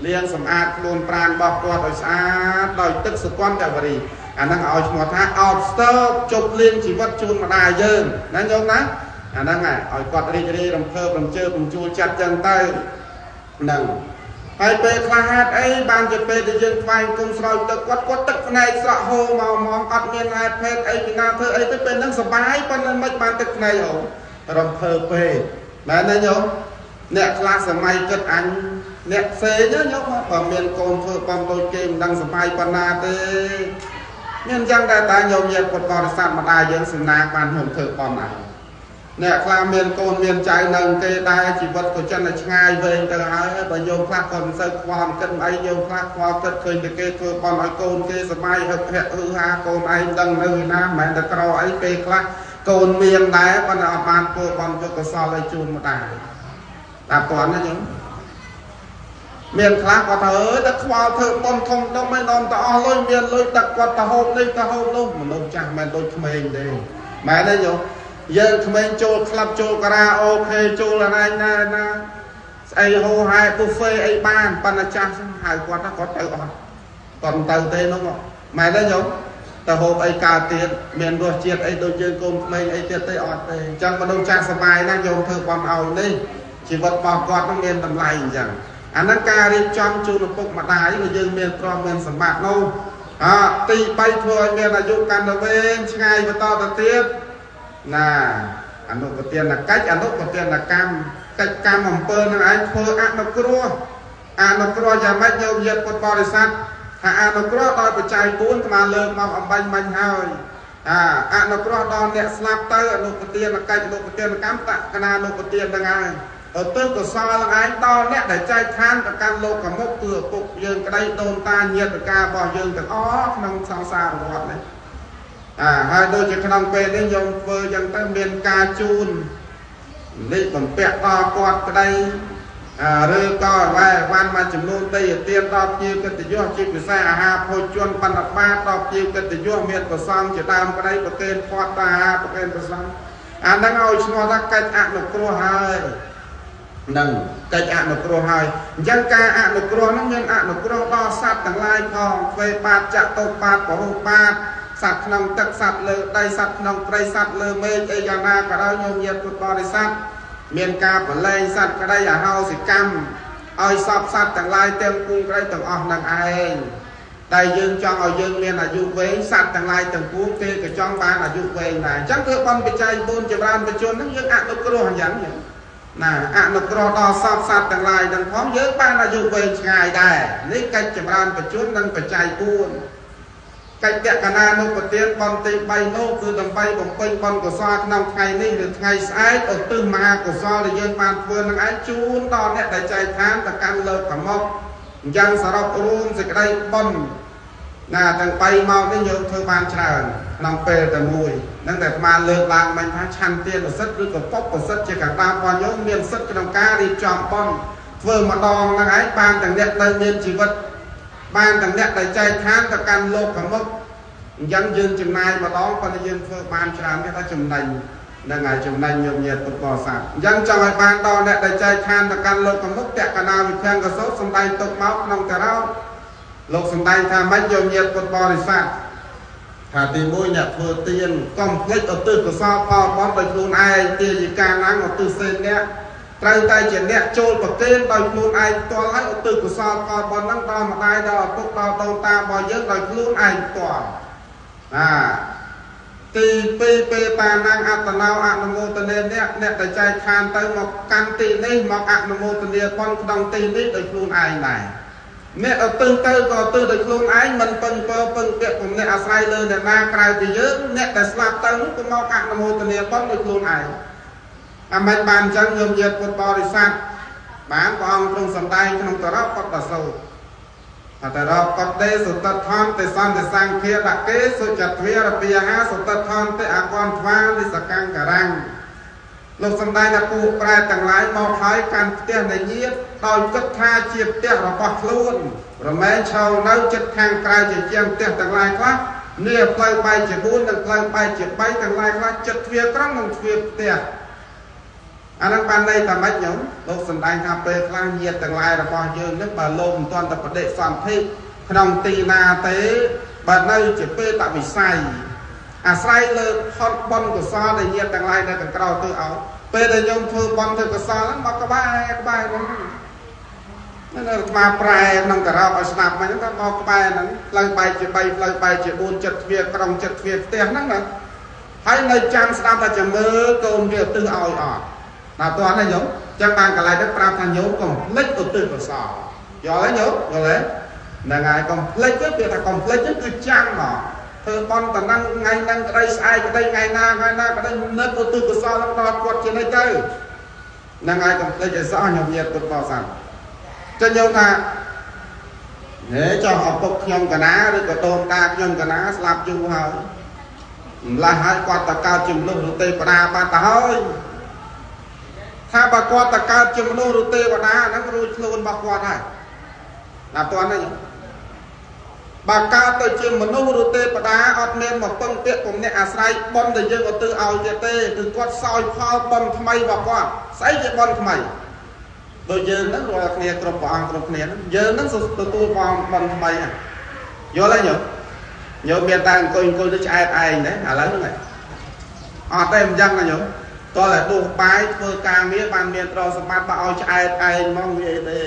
លាងសម្អាតខ្លួនប្រាណរបស់គាត់ឲ្យស្អាតដោយទឹកសុគន្ធវរីអាហ្នឹងឲ្យឈ្មោះថាអោបស្ទើបជប់លាងជីវិតជូនម្ដាយយើងណាញោមណាអាហ្នឹងឲ្យគាត់រីករាយរំភើបរំជើបរំជួលចិត្តចឹងទៅហ្នឹងហើយពេលខ្លះហេតុអីបានជាពេលដែលយើងថ្វាយគុំស្រោចទឹកគាត់គាត់ទឹកភ្នែកស្រក់ហូរមកហ្មងអត់មានហេតុភេទអីពីណាធ្វើអីទៅពេលហ្នឹងសប្បាយប៉ុន្តែមិនបានទឹកភ្នែកហូររំភើបពេកមែនទេញោមអ្នកខ្លះសម័យគិតអញអ្នកផ្សេងណាញោមបើមានកូនធ្វើបំដូចគេមិនដឹងសប្បាយប៉ុណ្ណាទេមានអញ្ចឹងដែរតែញោមញាតិពុទ្ធបរិស័ទម្ដាយយើងសំណាងបានខ្ញុំធ្វើបំឯងអ្នកខ្លះមានកូនមានចៅនៅគេដែរជីវិតក៏ចិនតែឆ្ងាយវែងទៅហើយបើញោមខ្លះក៏មិនសូវខ្វល់គិតអីញោមខ្លះខ្វល់គិតឃើញតែគេធ្វើបន់ឲ្យកូនគេសប្បាយហឹកហឺហាកូនឯងដឹងនៅឯណាមិនមែនតែក្រអីពេលខ្លះកូនមានដែរប៉ុន្តែអត់បានធ្វើបន់ធ្វើកុសលឲ្យជូនម្ដាយតាពាន់ណាញោមមានខ្លះគាត់ថាអើយតែខ្វល់ធ្វើបន់ធំដុំឯងដល់ទៅអស់លុយមានលុយដឹកគាត់ទៅហូបនេះទៅហូបនោះមនុស្សចាស់មិនដូចក្មេងទេមែនទេញោមយើងក្មេងចូលក្លឹបចូលការ៉ាអូខេចូលអណែណាណាស្អីហូហែប៊ូហ្វេអីបានប៉ុន្តែចាស់ហៅគាត់ណាគាត់ទៅអត់គាត់មិនទៅទេនោះមែនទេញោមទៅហូបអីកើតទៀតមានរសជាតិអីដូចយើងកូនក្មេងអីទៀតទេអត់ទេអញ្ចឹងមនុស្សចាស់សប្បាយណាស់ញោមធ្វើបន់ឲ្យនេះជីវិតរបស់គាត់នឹងមានតម្លៃអញ្ចឹងអាហ្នឹងការរៀបចំជូនឪពុកម្ដាយក៏យើងមានព្រមមានសម្បត្តិនោះអទី3ធ្វើឲ្យមានអាយុកាន់តែវែងឆ្ងាយបន្តទៅទៀតណាអនុប្រទានកិច្ចអនុប្រទានកម្មកិច្ចកម្មអំពើនឹងឯងធ្វើអនុគ្រោះអនុគ្រោះយ៉ាងម៉េចញោមញាតិពុទ្ធបរិស័ទថាអនុគ្រោះដោយបច្ច័យ4អាត្មាលើកមកអំបញ្ញមិញហើយអនុគ្រោះដល់អ្នកស្លាប់ទៅអនុប្រទានកិច្ចអនុប្រទានកម្មតកណាអនុប្រទាននឹងឯងឧទ្ទិសកុសលនឹងឯងដល់អ្នកដែលចែកឋានទៅកាន់លោកមុខគឺឪពុកយើងក្តីដូនតាញាតិការបស់យើងទាំងអស់ក្នុងសង្សារវដ្តនេះហើយដូចជាក្នុងពេលនេះញោមធ្វើយ៉ាងទៅមានការជូនលេខបំពាក់ដល់គាត់ក្តីឬក៏អ្វីវ៉ាន់មួយចំនួនទេទានដល់ភ្ញៀវកិត្តិយសជាពិសេសអាហារភោជនបណ្ឌបាតដល់ភ្ញៀវកិត្តិយសមានប្រសងជាដើមក្តីប្រគេនផាត់អាហារប្រគេនប្រសងអាហ្នឹងឲ្យឈ្មោះថាកិច្ចអនុគ្រោះហើយនឹងកិច្ចអនុគ្រោះហើយអញ្ចឹងការអនុគ្រោះហ្នឹងមានអនុគ្រោះដល់សត្វទាំងឡាយផងទ្វេបាតចតុបាតពហុបាតសត្វក្នុងទឹកសត្វលើដីសត្វក្នុងព្រៃសត្វលើមេឃអីយ៉ាងណាក៏ដោយញោមញាតិពុទ្ធបរិស័ទមានការបលែងសត្វក្តីអហោសិកម្មឲ្យសពសត្វទាំងឡាយទាំងពួងក្តីទាំងអស់នឹងឯងតែយើងចង់ឲ្យយើងមានអាយុវែងសត្វទាំងឡាយទាំងពួងគេក៏ចង់បានអាយុវែងដែរអញ្ចឹងធ្វើបុណ្យបច្ច័យ4ចម្រើនបជនហ្នឹងយើងអនុគ្រោះអញ្ចឹងណាអនុគ្រោះដល់សពសត្វទាំងឡាយទាំងផងយើងបានអាយុវែងឆ្ងាយដែរនេះកិច្ចចម្រើនបជននិងបច្ច័យ4កិច្ចតកណានុប្រទានបុណ្យទី3នោះគឺដើម្បីបំពេញបុណ្យកុសលក្នុងថ្ងៃនេះឬថ្ងៃស្អែកឧទ្ទិសមហាកុសលដែលយើងបានធ្វើនឹងឯងជូនដល់អ្នកដែលចែកឋានទៅកាន់លោកមុខអញ្ចឹងសរុបរួមសេចក្តីបុណ្យណាទាំង3មកនេះយើងធ្វើបានច្រើនក្នុងពេលតែមួយនឹងតែអាត្មាលើកឡើងមិញថាឆន្ទានុសិទ្ធិឬក៏បុព្វសិទ្ធិជាកត្តារបស់ញោមមានសិទ្ធិក្នុងការរៀបចំបុណ្យធ្វើម្ដងនឹងឯងបានទាំងអ្នកនៅមានជីវិតបានទាំងអ្នកដែលចែកឋានទៅកាន់លោកមុខអញ្ចឹងយើងចំណាយម្ដងប៉ុន្តែយើងធ្វើបានច្រើនគេថាចំណេញហ្នឹងហើយចំណេញញោមញាតិពុទ្ធបរិស័ទអញ្ចឹងចង់ឲ្យបានដល់អ្នកដែលចែកឋានទៅកាន់លោកមុខតកណាវិភាំងកសោតសំដែងទុកមកក្នុងតារោលោកសំដែងថាម៉េចញោមញាតិពុទ្ធបរិស័ទថាទី1អ្នកធ្វើទានកុំភ្លេចឧទ្ទិសកុសលផលបុណ្យដោយខ្លួនឯងទាយិកាណាំងឧទ្ទិសសេនអ្នកត្រូវតែជាអ្នកចូលប្រគេនដោយខ្លួនឯងផ្ទាល់ហើយឧទ្ទិសកុសលផលបុណ្យហ្នឹងដល់ម្ដាយដល់ឪពុកដល់ដូនតារបស់យើងដោយខ្លួនឯងផ្ទាល់ទី2ពេលតាណាំងអត្តនោអនុមោទនាអ្នកអ្នកដែលចែកឋានទៅមកកាន់ទីនេះមកអនុមោទនាបុណ្យក្នុងទីនេះដោយខ្លួនឯងដែរ អ្នកឧទ្ទិសទៅក៏ឧទ្ទិសដោយខ្លួនឯងមិនពឹងពើពឹងពាក់ពំនាក់អាស្រ័យលើអ្នកណាក្រៅពីយើងអ្នកដែលស្លាប់ទៅនោះក៏មកអនុមោទនាបុណ្យដោយខ្លួនឯងអាមិនបានអញ្ចឹងញោមញាតិពុទ្ធបរិស័ទបានព្រះអង្គទ្រង់សម្ដែងក្នុងតរៈបតសោអតរៈបតេសុតថន្តិសន្តិសង្ឃាតកេសុចទ្វារពាហាសុតថន្តិអកន្ថ្វានិសកង្ការំលោកសម្ដែងថាពួកប្រែទាំងឡាយមកហើយកាន់ផ្ទះនៃញាតិដោយគិតថាជាផ្ទះរបស់ខ្លួនរមែងឈរនៅចិត្តខាងក្រៅជាជាងផ្ទះទាំងឡាយខ្លះនេះផ្លូវបែកជា4និងផ្លូវបែកជា3ទាំងឡាយខ្លះចិត្តទ្វារក្រុងនិងទ្វារផ្ទះអានឹងបានន័យថាម៉េចញោមលោកសម្ដែងថាពេលខ្លះញាតិទាំងឡាយរបស់យើងនឹងបើលោកមិនទាន់តែបដិសន្ធិក្នុងទីណាទេបើនៅជាពេលតវិស័យអាស្រ័យលើផលបុណ្យកុសលដែលញាតិទាំងឡាយនៅខាងក្រៅទៅឲ្យពេលដែលញោមធ្វើបុណ្យធ្វើកុសលហ្នឹងមកក្បែរក្បែរហ្នឹងនៅអាត្មាប្រែក្នុងការ៉ោឲ្យស្ដាប់ហ្នឹងថាមកក្បែរហ្នឹងផ្លូវបែកជា3ផ្លូវបែកជា4ចិត្តទ្វារក្រុងចិត្តទ្វារផ្ទះហ្នឹងណាហើយនៅចាំស្ដាប់ថាจะមើលកូនវាឧទ្ទិសឲ្យអត់ណាតោះណាញោមចឹងបានកន្លែងហ្នឹងប្រាប់ថាញោមកុំភ្លេចឧទ្ទិសកុសលយល់ទេញោមយល់ទេហ្នឹងហើយកុំភ្លេចទៅពាក្យថាកុំភ្លេចហ្នឹងគឺចាំមកធ្វើបុណ្យតំណឹងថ្ងៃហ្នឹងក្តីស្អែកក្តីថ្ងៃណាថ្ងៃណាក្តីនឹកឧទ្ទិសកុសលហ្នឹងដល់គាត់ជានិច្ចទៅហ្នឹងហើយកុំភ្លេចឲ្យសោះញោមញាតិពុទ្ធបរិស័ទចឹងញោមថាហេចង់ឪពុកខ្ញុំកណាឬក៏ដូនតាខ្ញុំកណាស្លាប់យូរហើយម្ល៉េះហើយគាត់តកើតជាមនុស្សឬទេវតាបានទៅហើយថាបើគាត់តកើតជាមនុស្សឬទេវតាហ្នឹងរួចខ្លួនរបស់គាត់ហើយណាតើហ្នឹងបើកើតទៅជាមនុស្សឬទេវតាអត់មានមកពឹងពាក្យពំនាក់អាស្រ័យបុណ្យដែលយើងឧទ្ទិសឲ្យទៀតទេគឺគាត់សោយផលបុណ្យថ្មីរបស់គាត់ស្អីជាបុណ្យថ្មីដូចយើងហ្នឹងរាល់គ្នាគ្រប់ព្រះអង្គគ្រប់គ្នាហ្នឹងយើងហ្នឹងទទួលបុណ្យថ្មីហ្នឹងយល់ទេញោមញោមមានតែអង្គុយទៅឆ្អែតឯងទេឥឡូវហ្នឹងអត់ទេមិនចឹងណាញោមតោះតែដួសបាយធ្វើការងារបានមានទ្រព្យសម្បត្តិបើឲ្យឆ្អែតឯងហ្មងវាអីទេ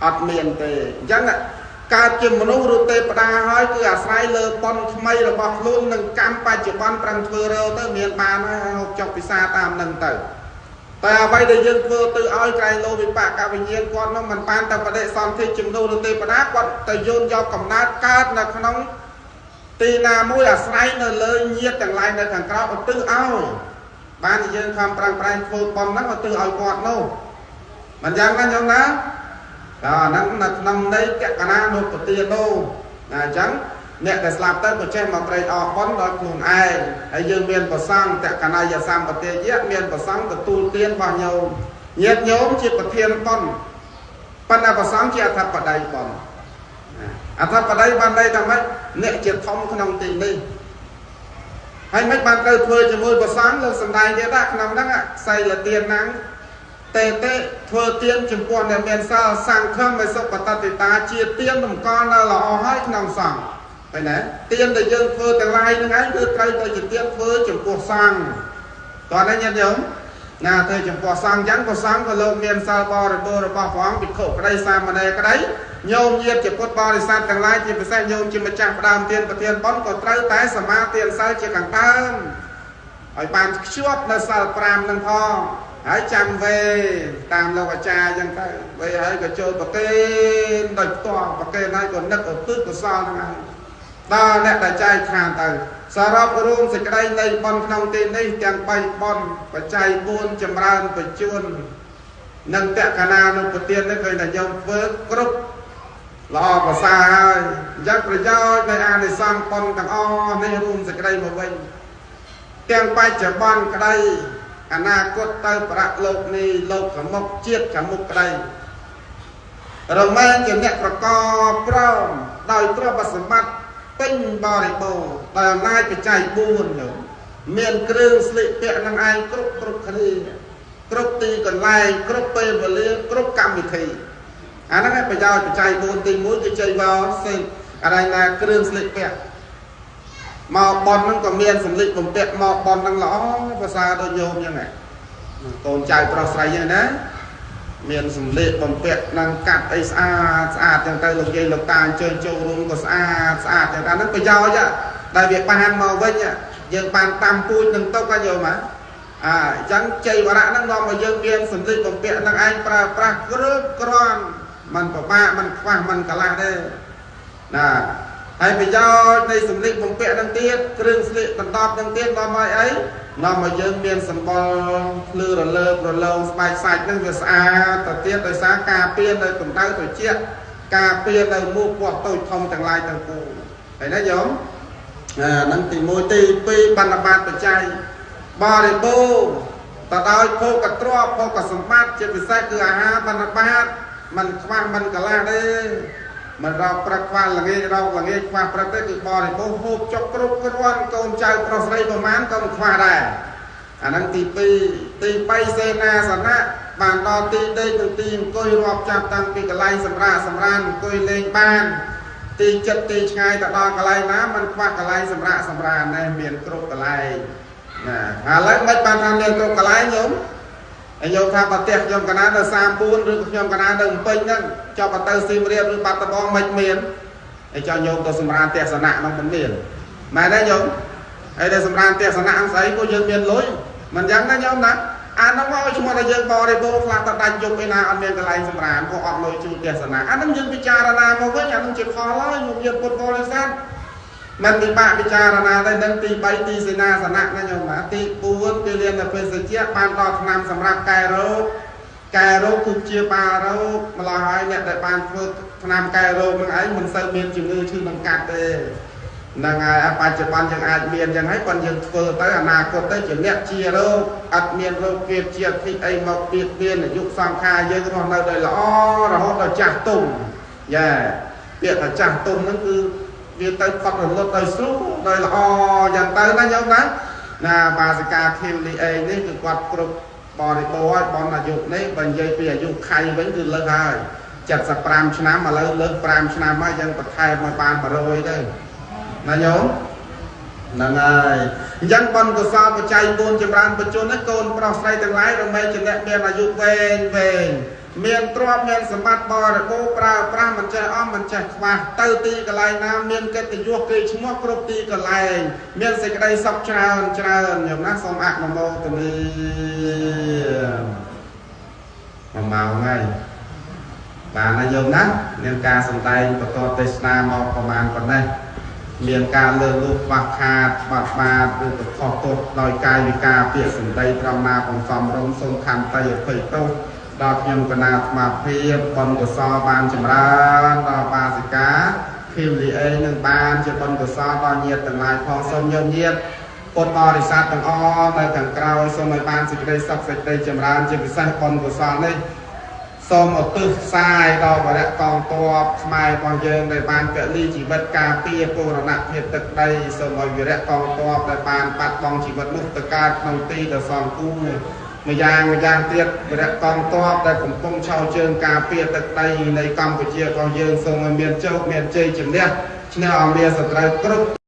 អត់មានទេអញ្ចឹងកើតជាមនុស្សឬទេវតាហើយគឺអាស្រ័យលើបុណ្យថ្មីរបស់ខ្លួននិងកម្មបច្ចុប្បន្នប្រឹងធ្វើរើទៅមានបានហើយហូបចុកពិសាតាមនឹងទៅតែអ្វីដែលយើងធ្វើទៅឲ្យក្រែងលោវិបាកវិញ្ញាណគាត់នោះមិនបានតែបដិសន្ធិជំនួសឬទេវតាគាត់ទៅយោនយកកំណើតកើតនៅក្នុងទីណាមួយអាស្រ័យនៅលើញាតិទាំងឡាយនៅខាងក្រៅឧទ្ទិសឲ្យបានយើងខំប្រឹងប្រែងធ្វើបុណ្យហ្នឹងឧទ្ទិសឲ្យគាត់នោះមិនយ៉ាងណាញោមណាដល់ហ្នឹងនៅក្នុងន័យកកណានុបទានោណាអញ្ចឹងអ្នកដែលស្លាប់ទៅក៏ចេះមកត្រេកអរបុណ្យដោយខ្លួនឯងហើយយើងមានប្រសង់តកណយសម្បទាយៈមានប្រសង់ទទួលទានរបស់ញោមញាតិញោមជាប្រធានបុណ្យប៉ុន្តែប្រសង់ជាអធិបតីបុណ្យអធិបតីបានន័យថាម៉េចអ្នកជាធំក្នុងទីនេះហើយមិនបានត្រូវធ្វើជាមួយប្រសង់លោកសំដែងទៀតថាក្នុងហ្នឹងសីលទានហ្នឹងតេតេធ្វើទានចំពោះអ្នកមានសិលសង្ឃមសុបតតិតាជាទានតម្កល់នៅល្អហើយក្នុងសង្ឃឃើញទេទានដែលយើងធ្វើទាំងឡាយហ្នឹងឯងគឺត្រូវទៅជាទានធ្វើចំពោះសង្ឃតោះនេះញាតិញោមណាធ្វើចំពោះសង្ឃអញ្ចឹងព្រះសង្ឃក៏លោកមានសិលបរិបូរណ៍របស់ព្រះអង្គភិក្ខុក្តីសាមណេរក្តីញោមញាតិជាពុទ្ធបរិស័ទទាំងឡាយជាពិសេសញោមជាម្ចាស់ផ្ដើមទានប្រធានបុណ្យក៏ត្រូវតែសមាទានសិលជាខាងដើមឲ្យបានខ្ជាប់នៅសិល5ហ្នឹងផងហើយចាំវេតាមលោកអាចារ្យអញ្ចឹងទៅវេហើយក៏ចូលប្រគេនដោយផ្ទាល់ប្រគេនហើយក៏នឹកឧទ្ទិសកុសលហ្នឹងហើយដល់អ្នកដែលចែកឋានទៅសរុបរួមសេចក្តីនៃបុណ្យក្នុងទីនេះទាំង3បុណ្យបច្ច័យ4ចម្រើនបញ្ជួននិងតក្កណានុបទាននេះឃើញថាញោមធ្វើគ្រប់ល្អប្រសើរហើយអញ្ចឹងប្រយោជន៍នៃអានិសង្សបុណ្យទាំងអស់នេះរួមសេចក្តីមកវិញទាំងបច្ចុប្បន្នក្តីអនាគតទៅប្រលោកនេះលោកខាងមុខជាតិខាងមុខក្តីរមែងជាអ្នកប្រកបព្រមដោយទ្រព្យសម្បត្តិពេញបរិបូរណ៍ដោយអំណាចបច្ច័យ4ញោមមានគ្រឿងស្លៀកពាក់នឹងឯងគ្រប់គ្នាគ្រប់ទីកន្លែងគ្រប់ពេលវេលាគ្រប់កម្មវិធីអាហ្នឹងឯងប្រយោជន៍បច្ច័យ4ទី1គឺចៃវរសេអរណាគ្រឿងស្លៀកពាក់មកប៉ុនហ្នឹងក៏មានសម្លៀកបំពាក់មកប៉ុនហ្នឹងល្អភាសាដូចញោមអញ្ចឹងកូនចៅប្រុសស្រីអញ្ចឹងណាមានសម្លៀកបំពាក់នឹងកាត់អីស្អាតស្អាតចឹងទៅលោកយាយលោកតាអញ្ជើញចូលរួមក៏ស្អាតស្អាតចឹងតែហ្នឹងប្រយោជន៍ដែលវាបានមកវិញយើងបានតាមពូជនឹងទុកហ្នឹងយល់មកអញ្ចឹងជ័យវរៈហ្នឹងនាំឲ្យយើងមានសម្លៀកបំពាក់នឹងឯងប្រើប្រាស់គ្រប់គ្រាន់ មិនពិបាកមិនខ្វះមិនកន្លះទេណាហើយប្រយោជន៍នៃសម្លៀកបំពាក់នឹងទៀតគ្រឿងស្លៀកដណ្ដប់នឹងទៀតនាំឲ្យអីនាំឲ្យយើងមានសម្បុរភ្លឺរលើបរលោងស្បែកសាច់នឹងវាស្អាតទៅទៀតដោយសារការពារនៅកម្ដៅត្រជាក់ការពារនៅមូសពស់តូចធំទាំងឡាយទាំងពួងហើយណាញោមអាហ្នឹងទី1ទី2បណ្ឌបាតបច្ច័យបរិបូរណ៍ទៅដោយភោគទ្រព្យភោគសម្បត្តិជាពិសេសគឺអាហារបណ្ឌបាតមិនខ្វះមិនកន្លះទេមិនរកព្រឹកខ្វះល្ងាចរកល្ងាចខ្វះព្រឹកទេគឺបរិបូរណ៍ហូបចុកគ្រប់គ្រាន់កូនចៅប្រុសស្រីប្រមាណក៏មិនខ្វះដែរអាហ្នឹងទី2ទី3សេនាសនៈបានដល់ទីដេកនិងទីអង្គុយរាប់ចាប់តាំងពីកន្លែងសម្រាកសម្រានអង្គុយលេងបានទីចិត្តទីឆ្ងាយទៅដល់កន្លែងណាមិនខ្វះកន្លែងសម្រាកសម្រាននេះមានគ្រប់កន្លែងណាឥឡូវមិនបានថាមានគ្រប់កន្លែងញោមហើយញោមថាប្រទេសខ្ញុំកណានៅ34ឬខ្ញុំកណានៅភ្នំពេញហ្នឹងចុះក៏ទៅសៀមរាបឬបាត់ដំបងមិនមានហើយចុះញោមទៅសម្រានទស្សនៈនោះមិនមានមែនទេញោមហើយទៅសម្រានទស្សនៈអង្គស្អីក៏យើងមានលុយមិនយ៉ាងណាញោមណាអានោះមកឲ្យឈ្មោះថាយើងបរិបូរណ៍ខ្លះទៅដាច់យប់ឯណាអត់មានកន្លែងសម្រានក៏អត់លុយជួលទស្សនៈអានោះយើងពិចារណាមកវិញអានោះជាផលហើយញោមយើងពុទ្ធបរិស័ទមិនពិបាកពិចារណាទេនឹងទី3ទីសេនាសនៈណាញោមណាទី4គេរៀនតែភេសជ្ជៈបានដល់ឆ្នាំសម្រាប់កែរោគកែរោគគឺជាបាលរោគម្ល៉េះហើយអ្នកដែលបានធ្វើឆ្នាំកែរោគនឹងឯងមិនសូវមានជំងឺឈឺនឹងកាត់ទេហ្នឹងហើយបច្ចុប្បន្នយើងអាចមានយ៉ាងហើយប៉ុន្តែយើងធ្វើទៅអនាគតទៅជាអ្នកជារោគអត់មានរោគគៀបជាធិអីមកបៀតបៀនអាយុសង្ខារយើងរស់នៅដោយល្អរហូតដល់ចាស់ទុំយ៉ាពាក្យថាចាស់ទុំហ្នឹងគឺវាទៅផុតរលត់ដោយស្រួលដោយល្អយ៉ាងទៅណាញោមណាណាបាសិកាខៀវលីអេងនេះគឺគាត់គ្រប់បរិបូរណ៍ហើយបនអាយុនេះបើនិយាយពីអាយុខៃវិញគឺលើសហើយ75ឆ្នាំឥឡូវលើស5ឆ្នាំហើយយើងបន្ថែមឲ្យបាន100ទៅណាញោមហ្នឹងហើយអញ្ចឹងបុណ្យកុសលបច្ច័យ4ចម្រើនបច្ចុប្បន្ននេះកូនប្រុសស្រីទាំងឡាយរមែងជាអ្នកមានអាយុវែងវែងមានទ្រព្យមានសម្បត្តិបរិបូរណ៍ប្រើប្រាស់មិនចេះអស់មិនចេះខ្វះទៅទីកន្លែងណាមានកិត្តិយសគេឈ្មោះគ្រប់ទីកន្លែងមានសេចក្តីសុខច្រើនច្រើនញោមណាសូមអនុមោទនាមួយម៉ោងហើយបានហើយញោមណាមានការសម្ដែងបន្តទេសនាមកប្រមាណប៉ុណ្ណេះមានការលើកលុះខ្វះខាតបាត់បាតឬក៏ខុសទោសដោយកាយវិការពាក្យសម្ដីត្រង់ណាកំសំរងសូមខន្តីអភ័យទោសដល់ខ្ញុំកណាអាត្មាភាពបុណ្យកុសលបានចម្រើនដល់បាសិកាខៀវលីអេនឹងបានជាបុណ្យកុសលដល់ញាតិទាំងឡាយផងសូមញោមញាតិពុទ្ធបរិស័ទទាំងអស់នៅខាងក្រោយសូមឲ្យបានសេចក្តីសុខសេចក្តីចម្រើនជាពិសេសបុណ្យកុសលនេះសូមឧទ្ទិសផ្សាយដល់វរៈកងទ័ពខ្មែររបស់យើងដែលបានពលីជីវិតការពារបូរណភាពទឹកដីសូមឲ្យវរៈកងទ័ពដែលបានបាត់បង់ជីវិតនោះទៅកើតក្នុងទីដ៏សមគួរម្យ៉ាងទៀតវរៈកងទ័ពដែលកំពុងឈរជើងការពារទឹកដីនៃកម្ពុជារបស់យើងសូមឲ្យមានជោគមានជ័យជំនះឈ្នះអមាសត្រូវគ្រប់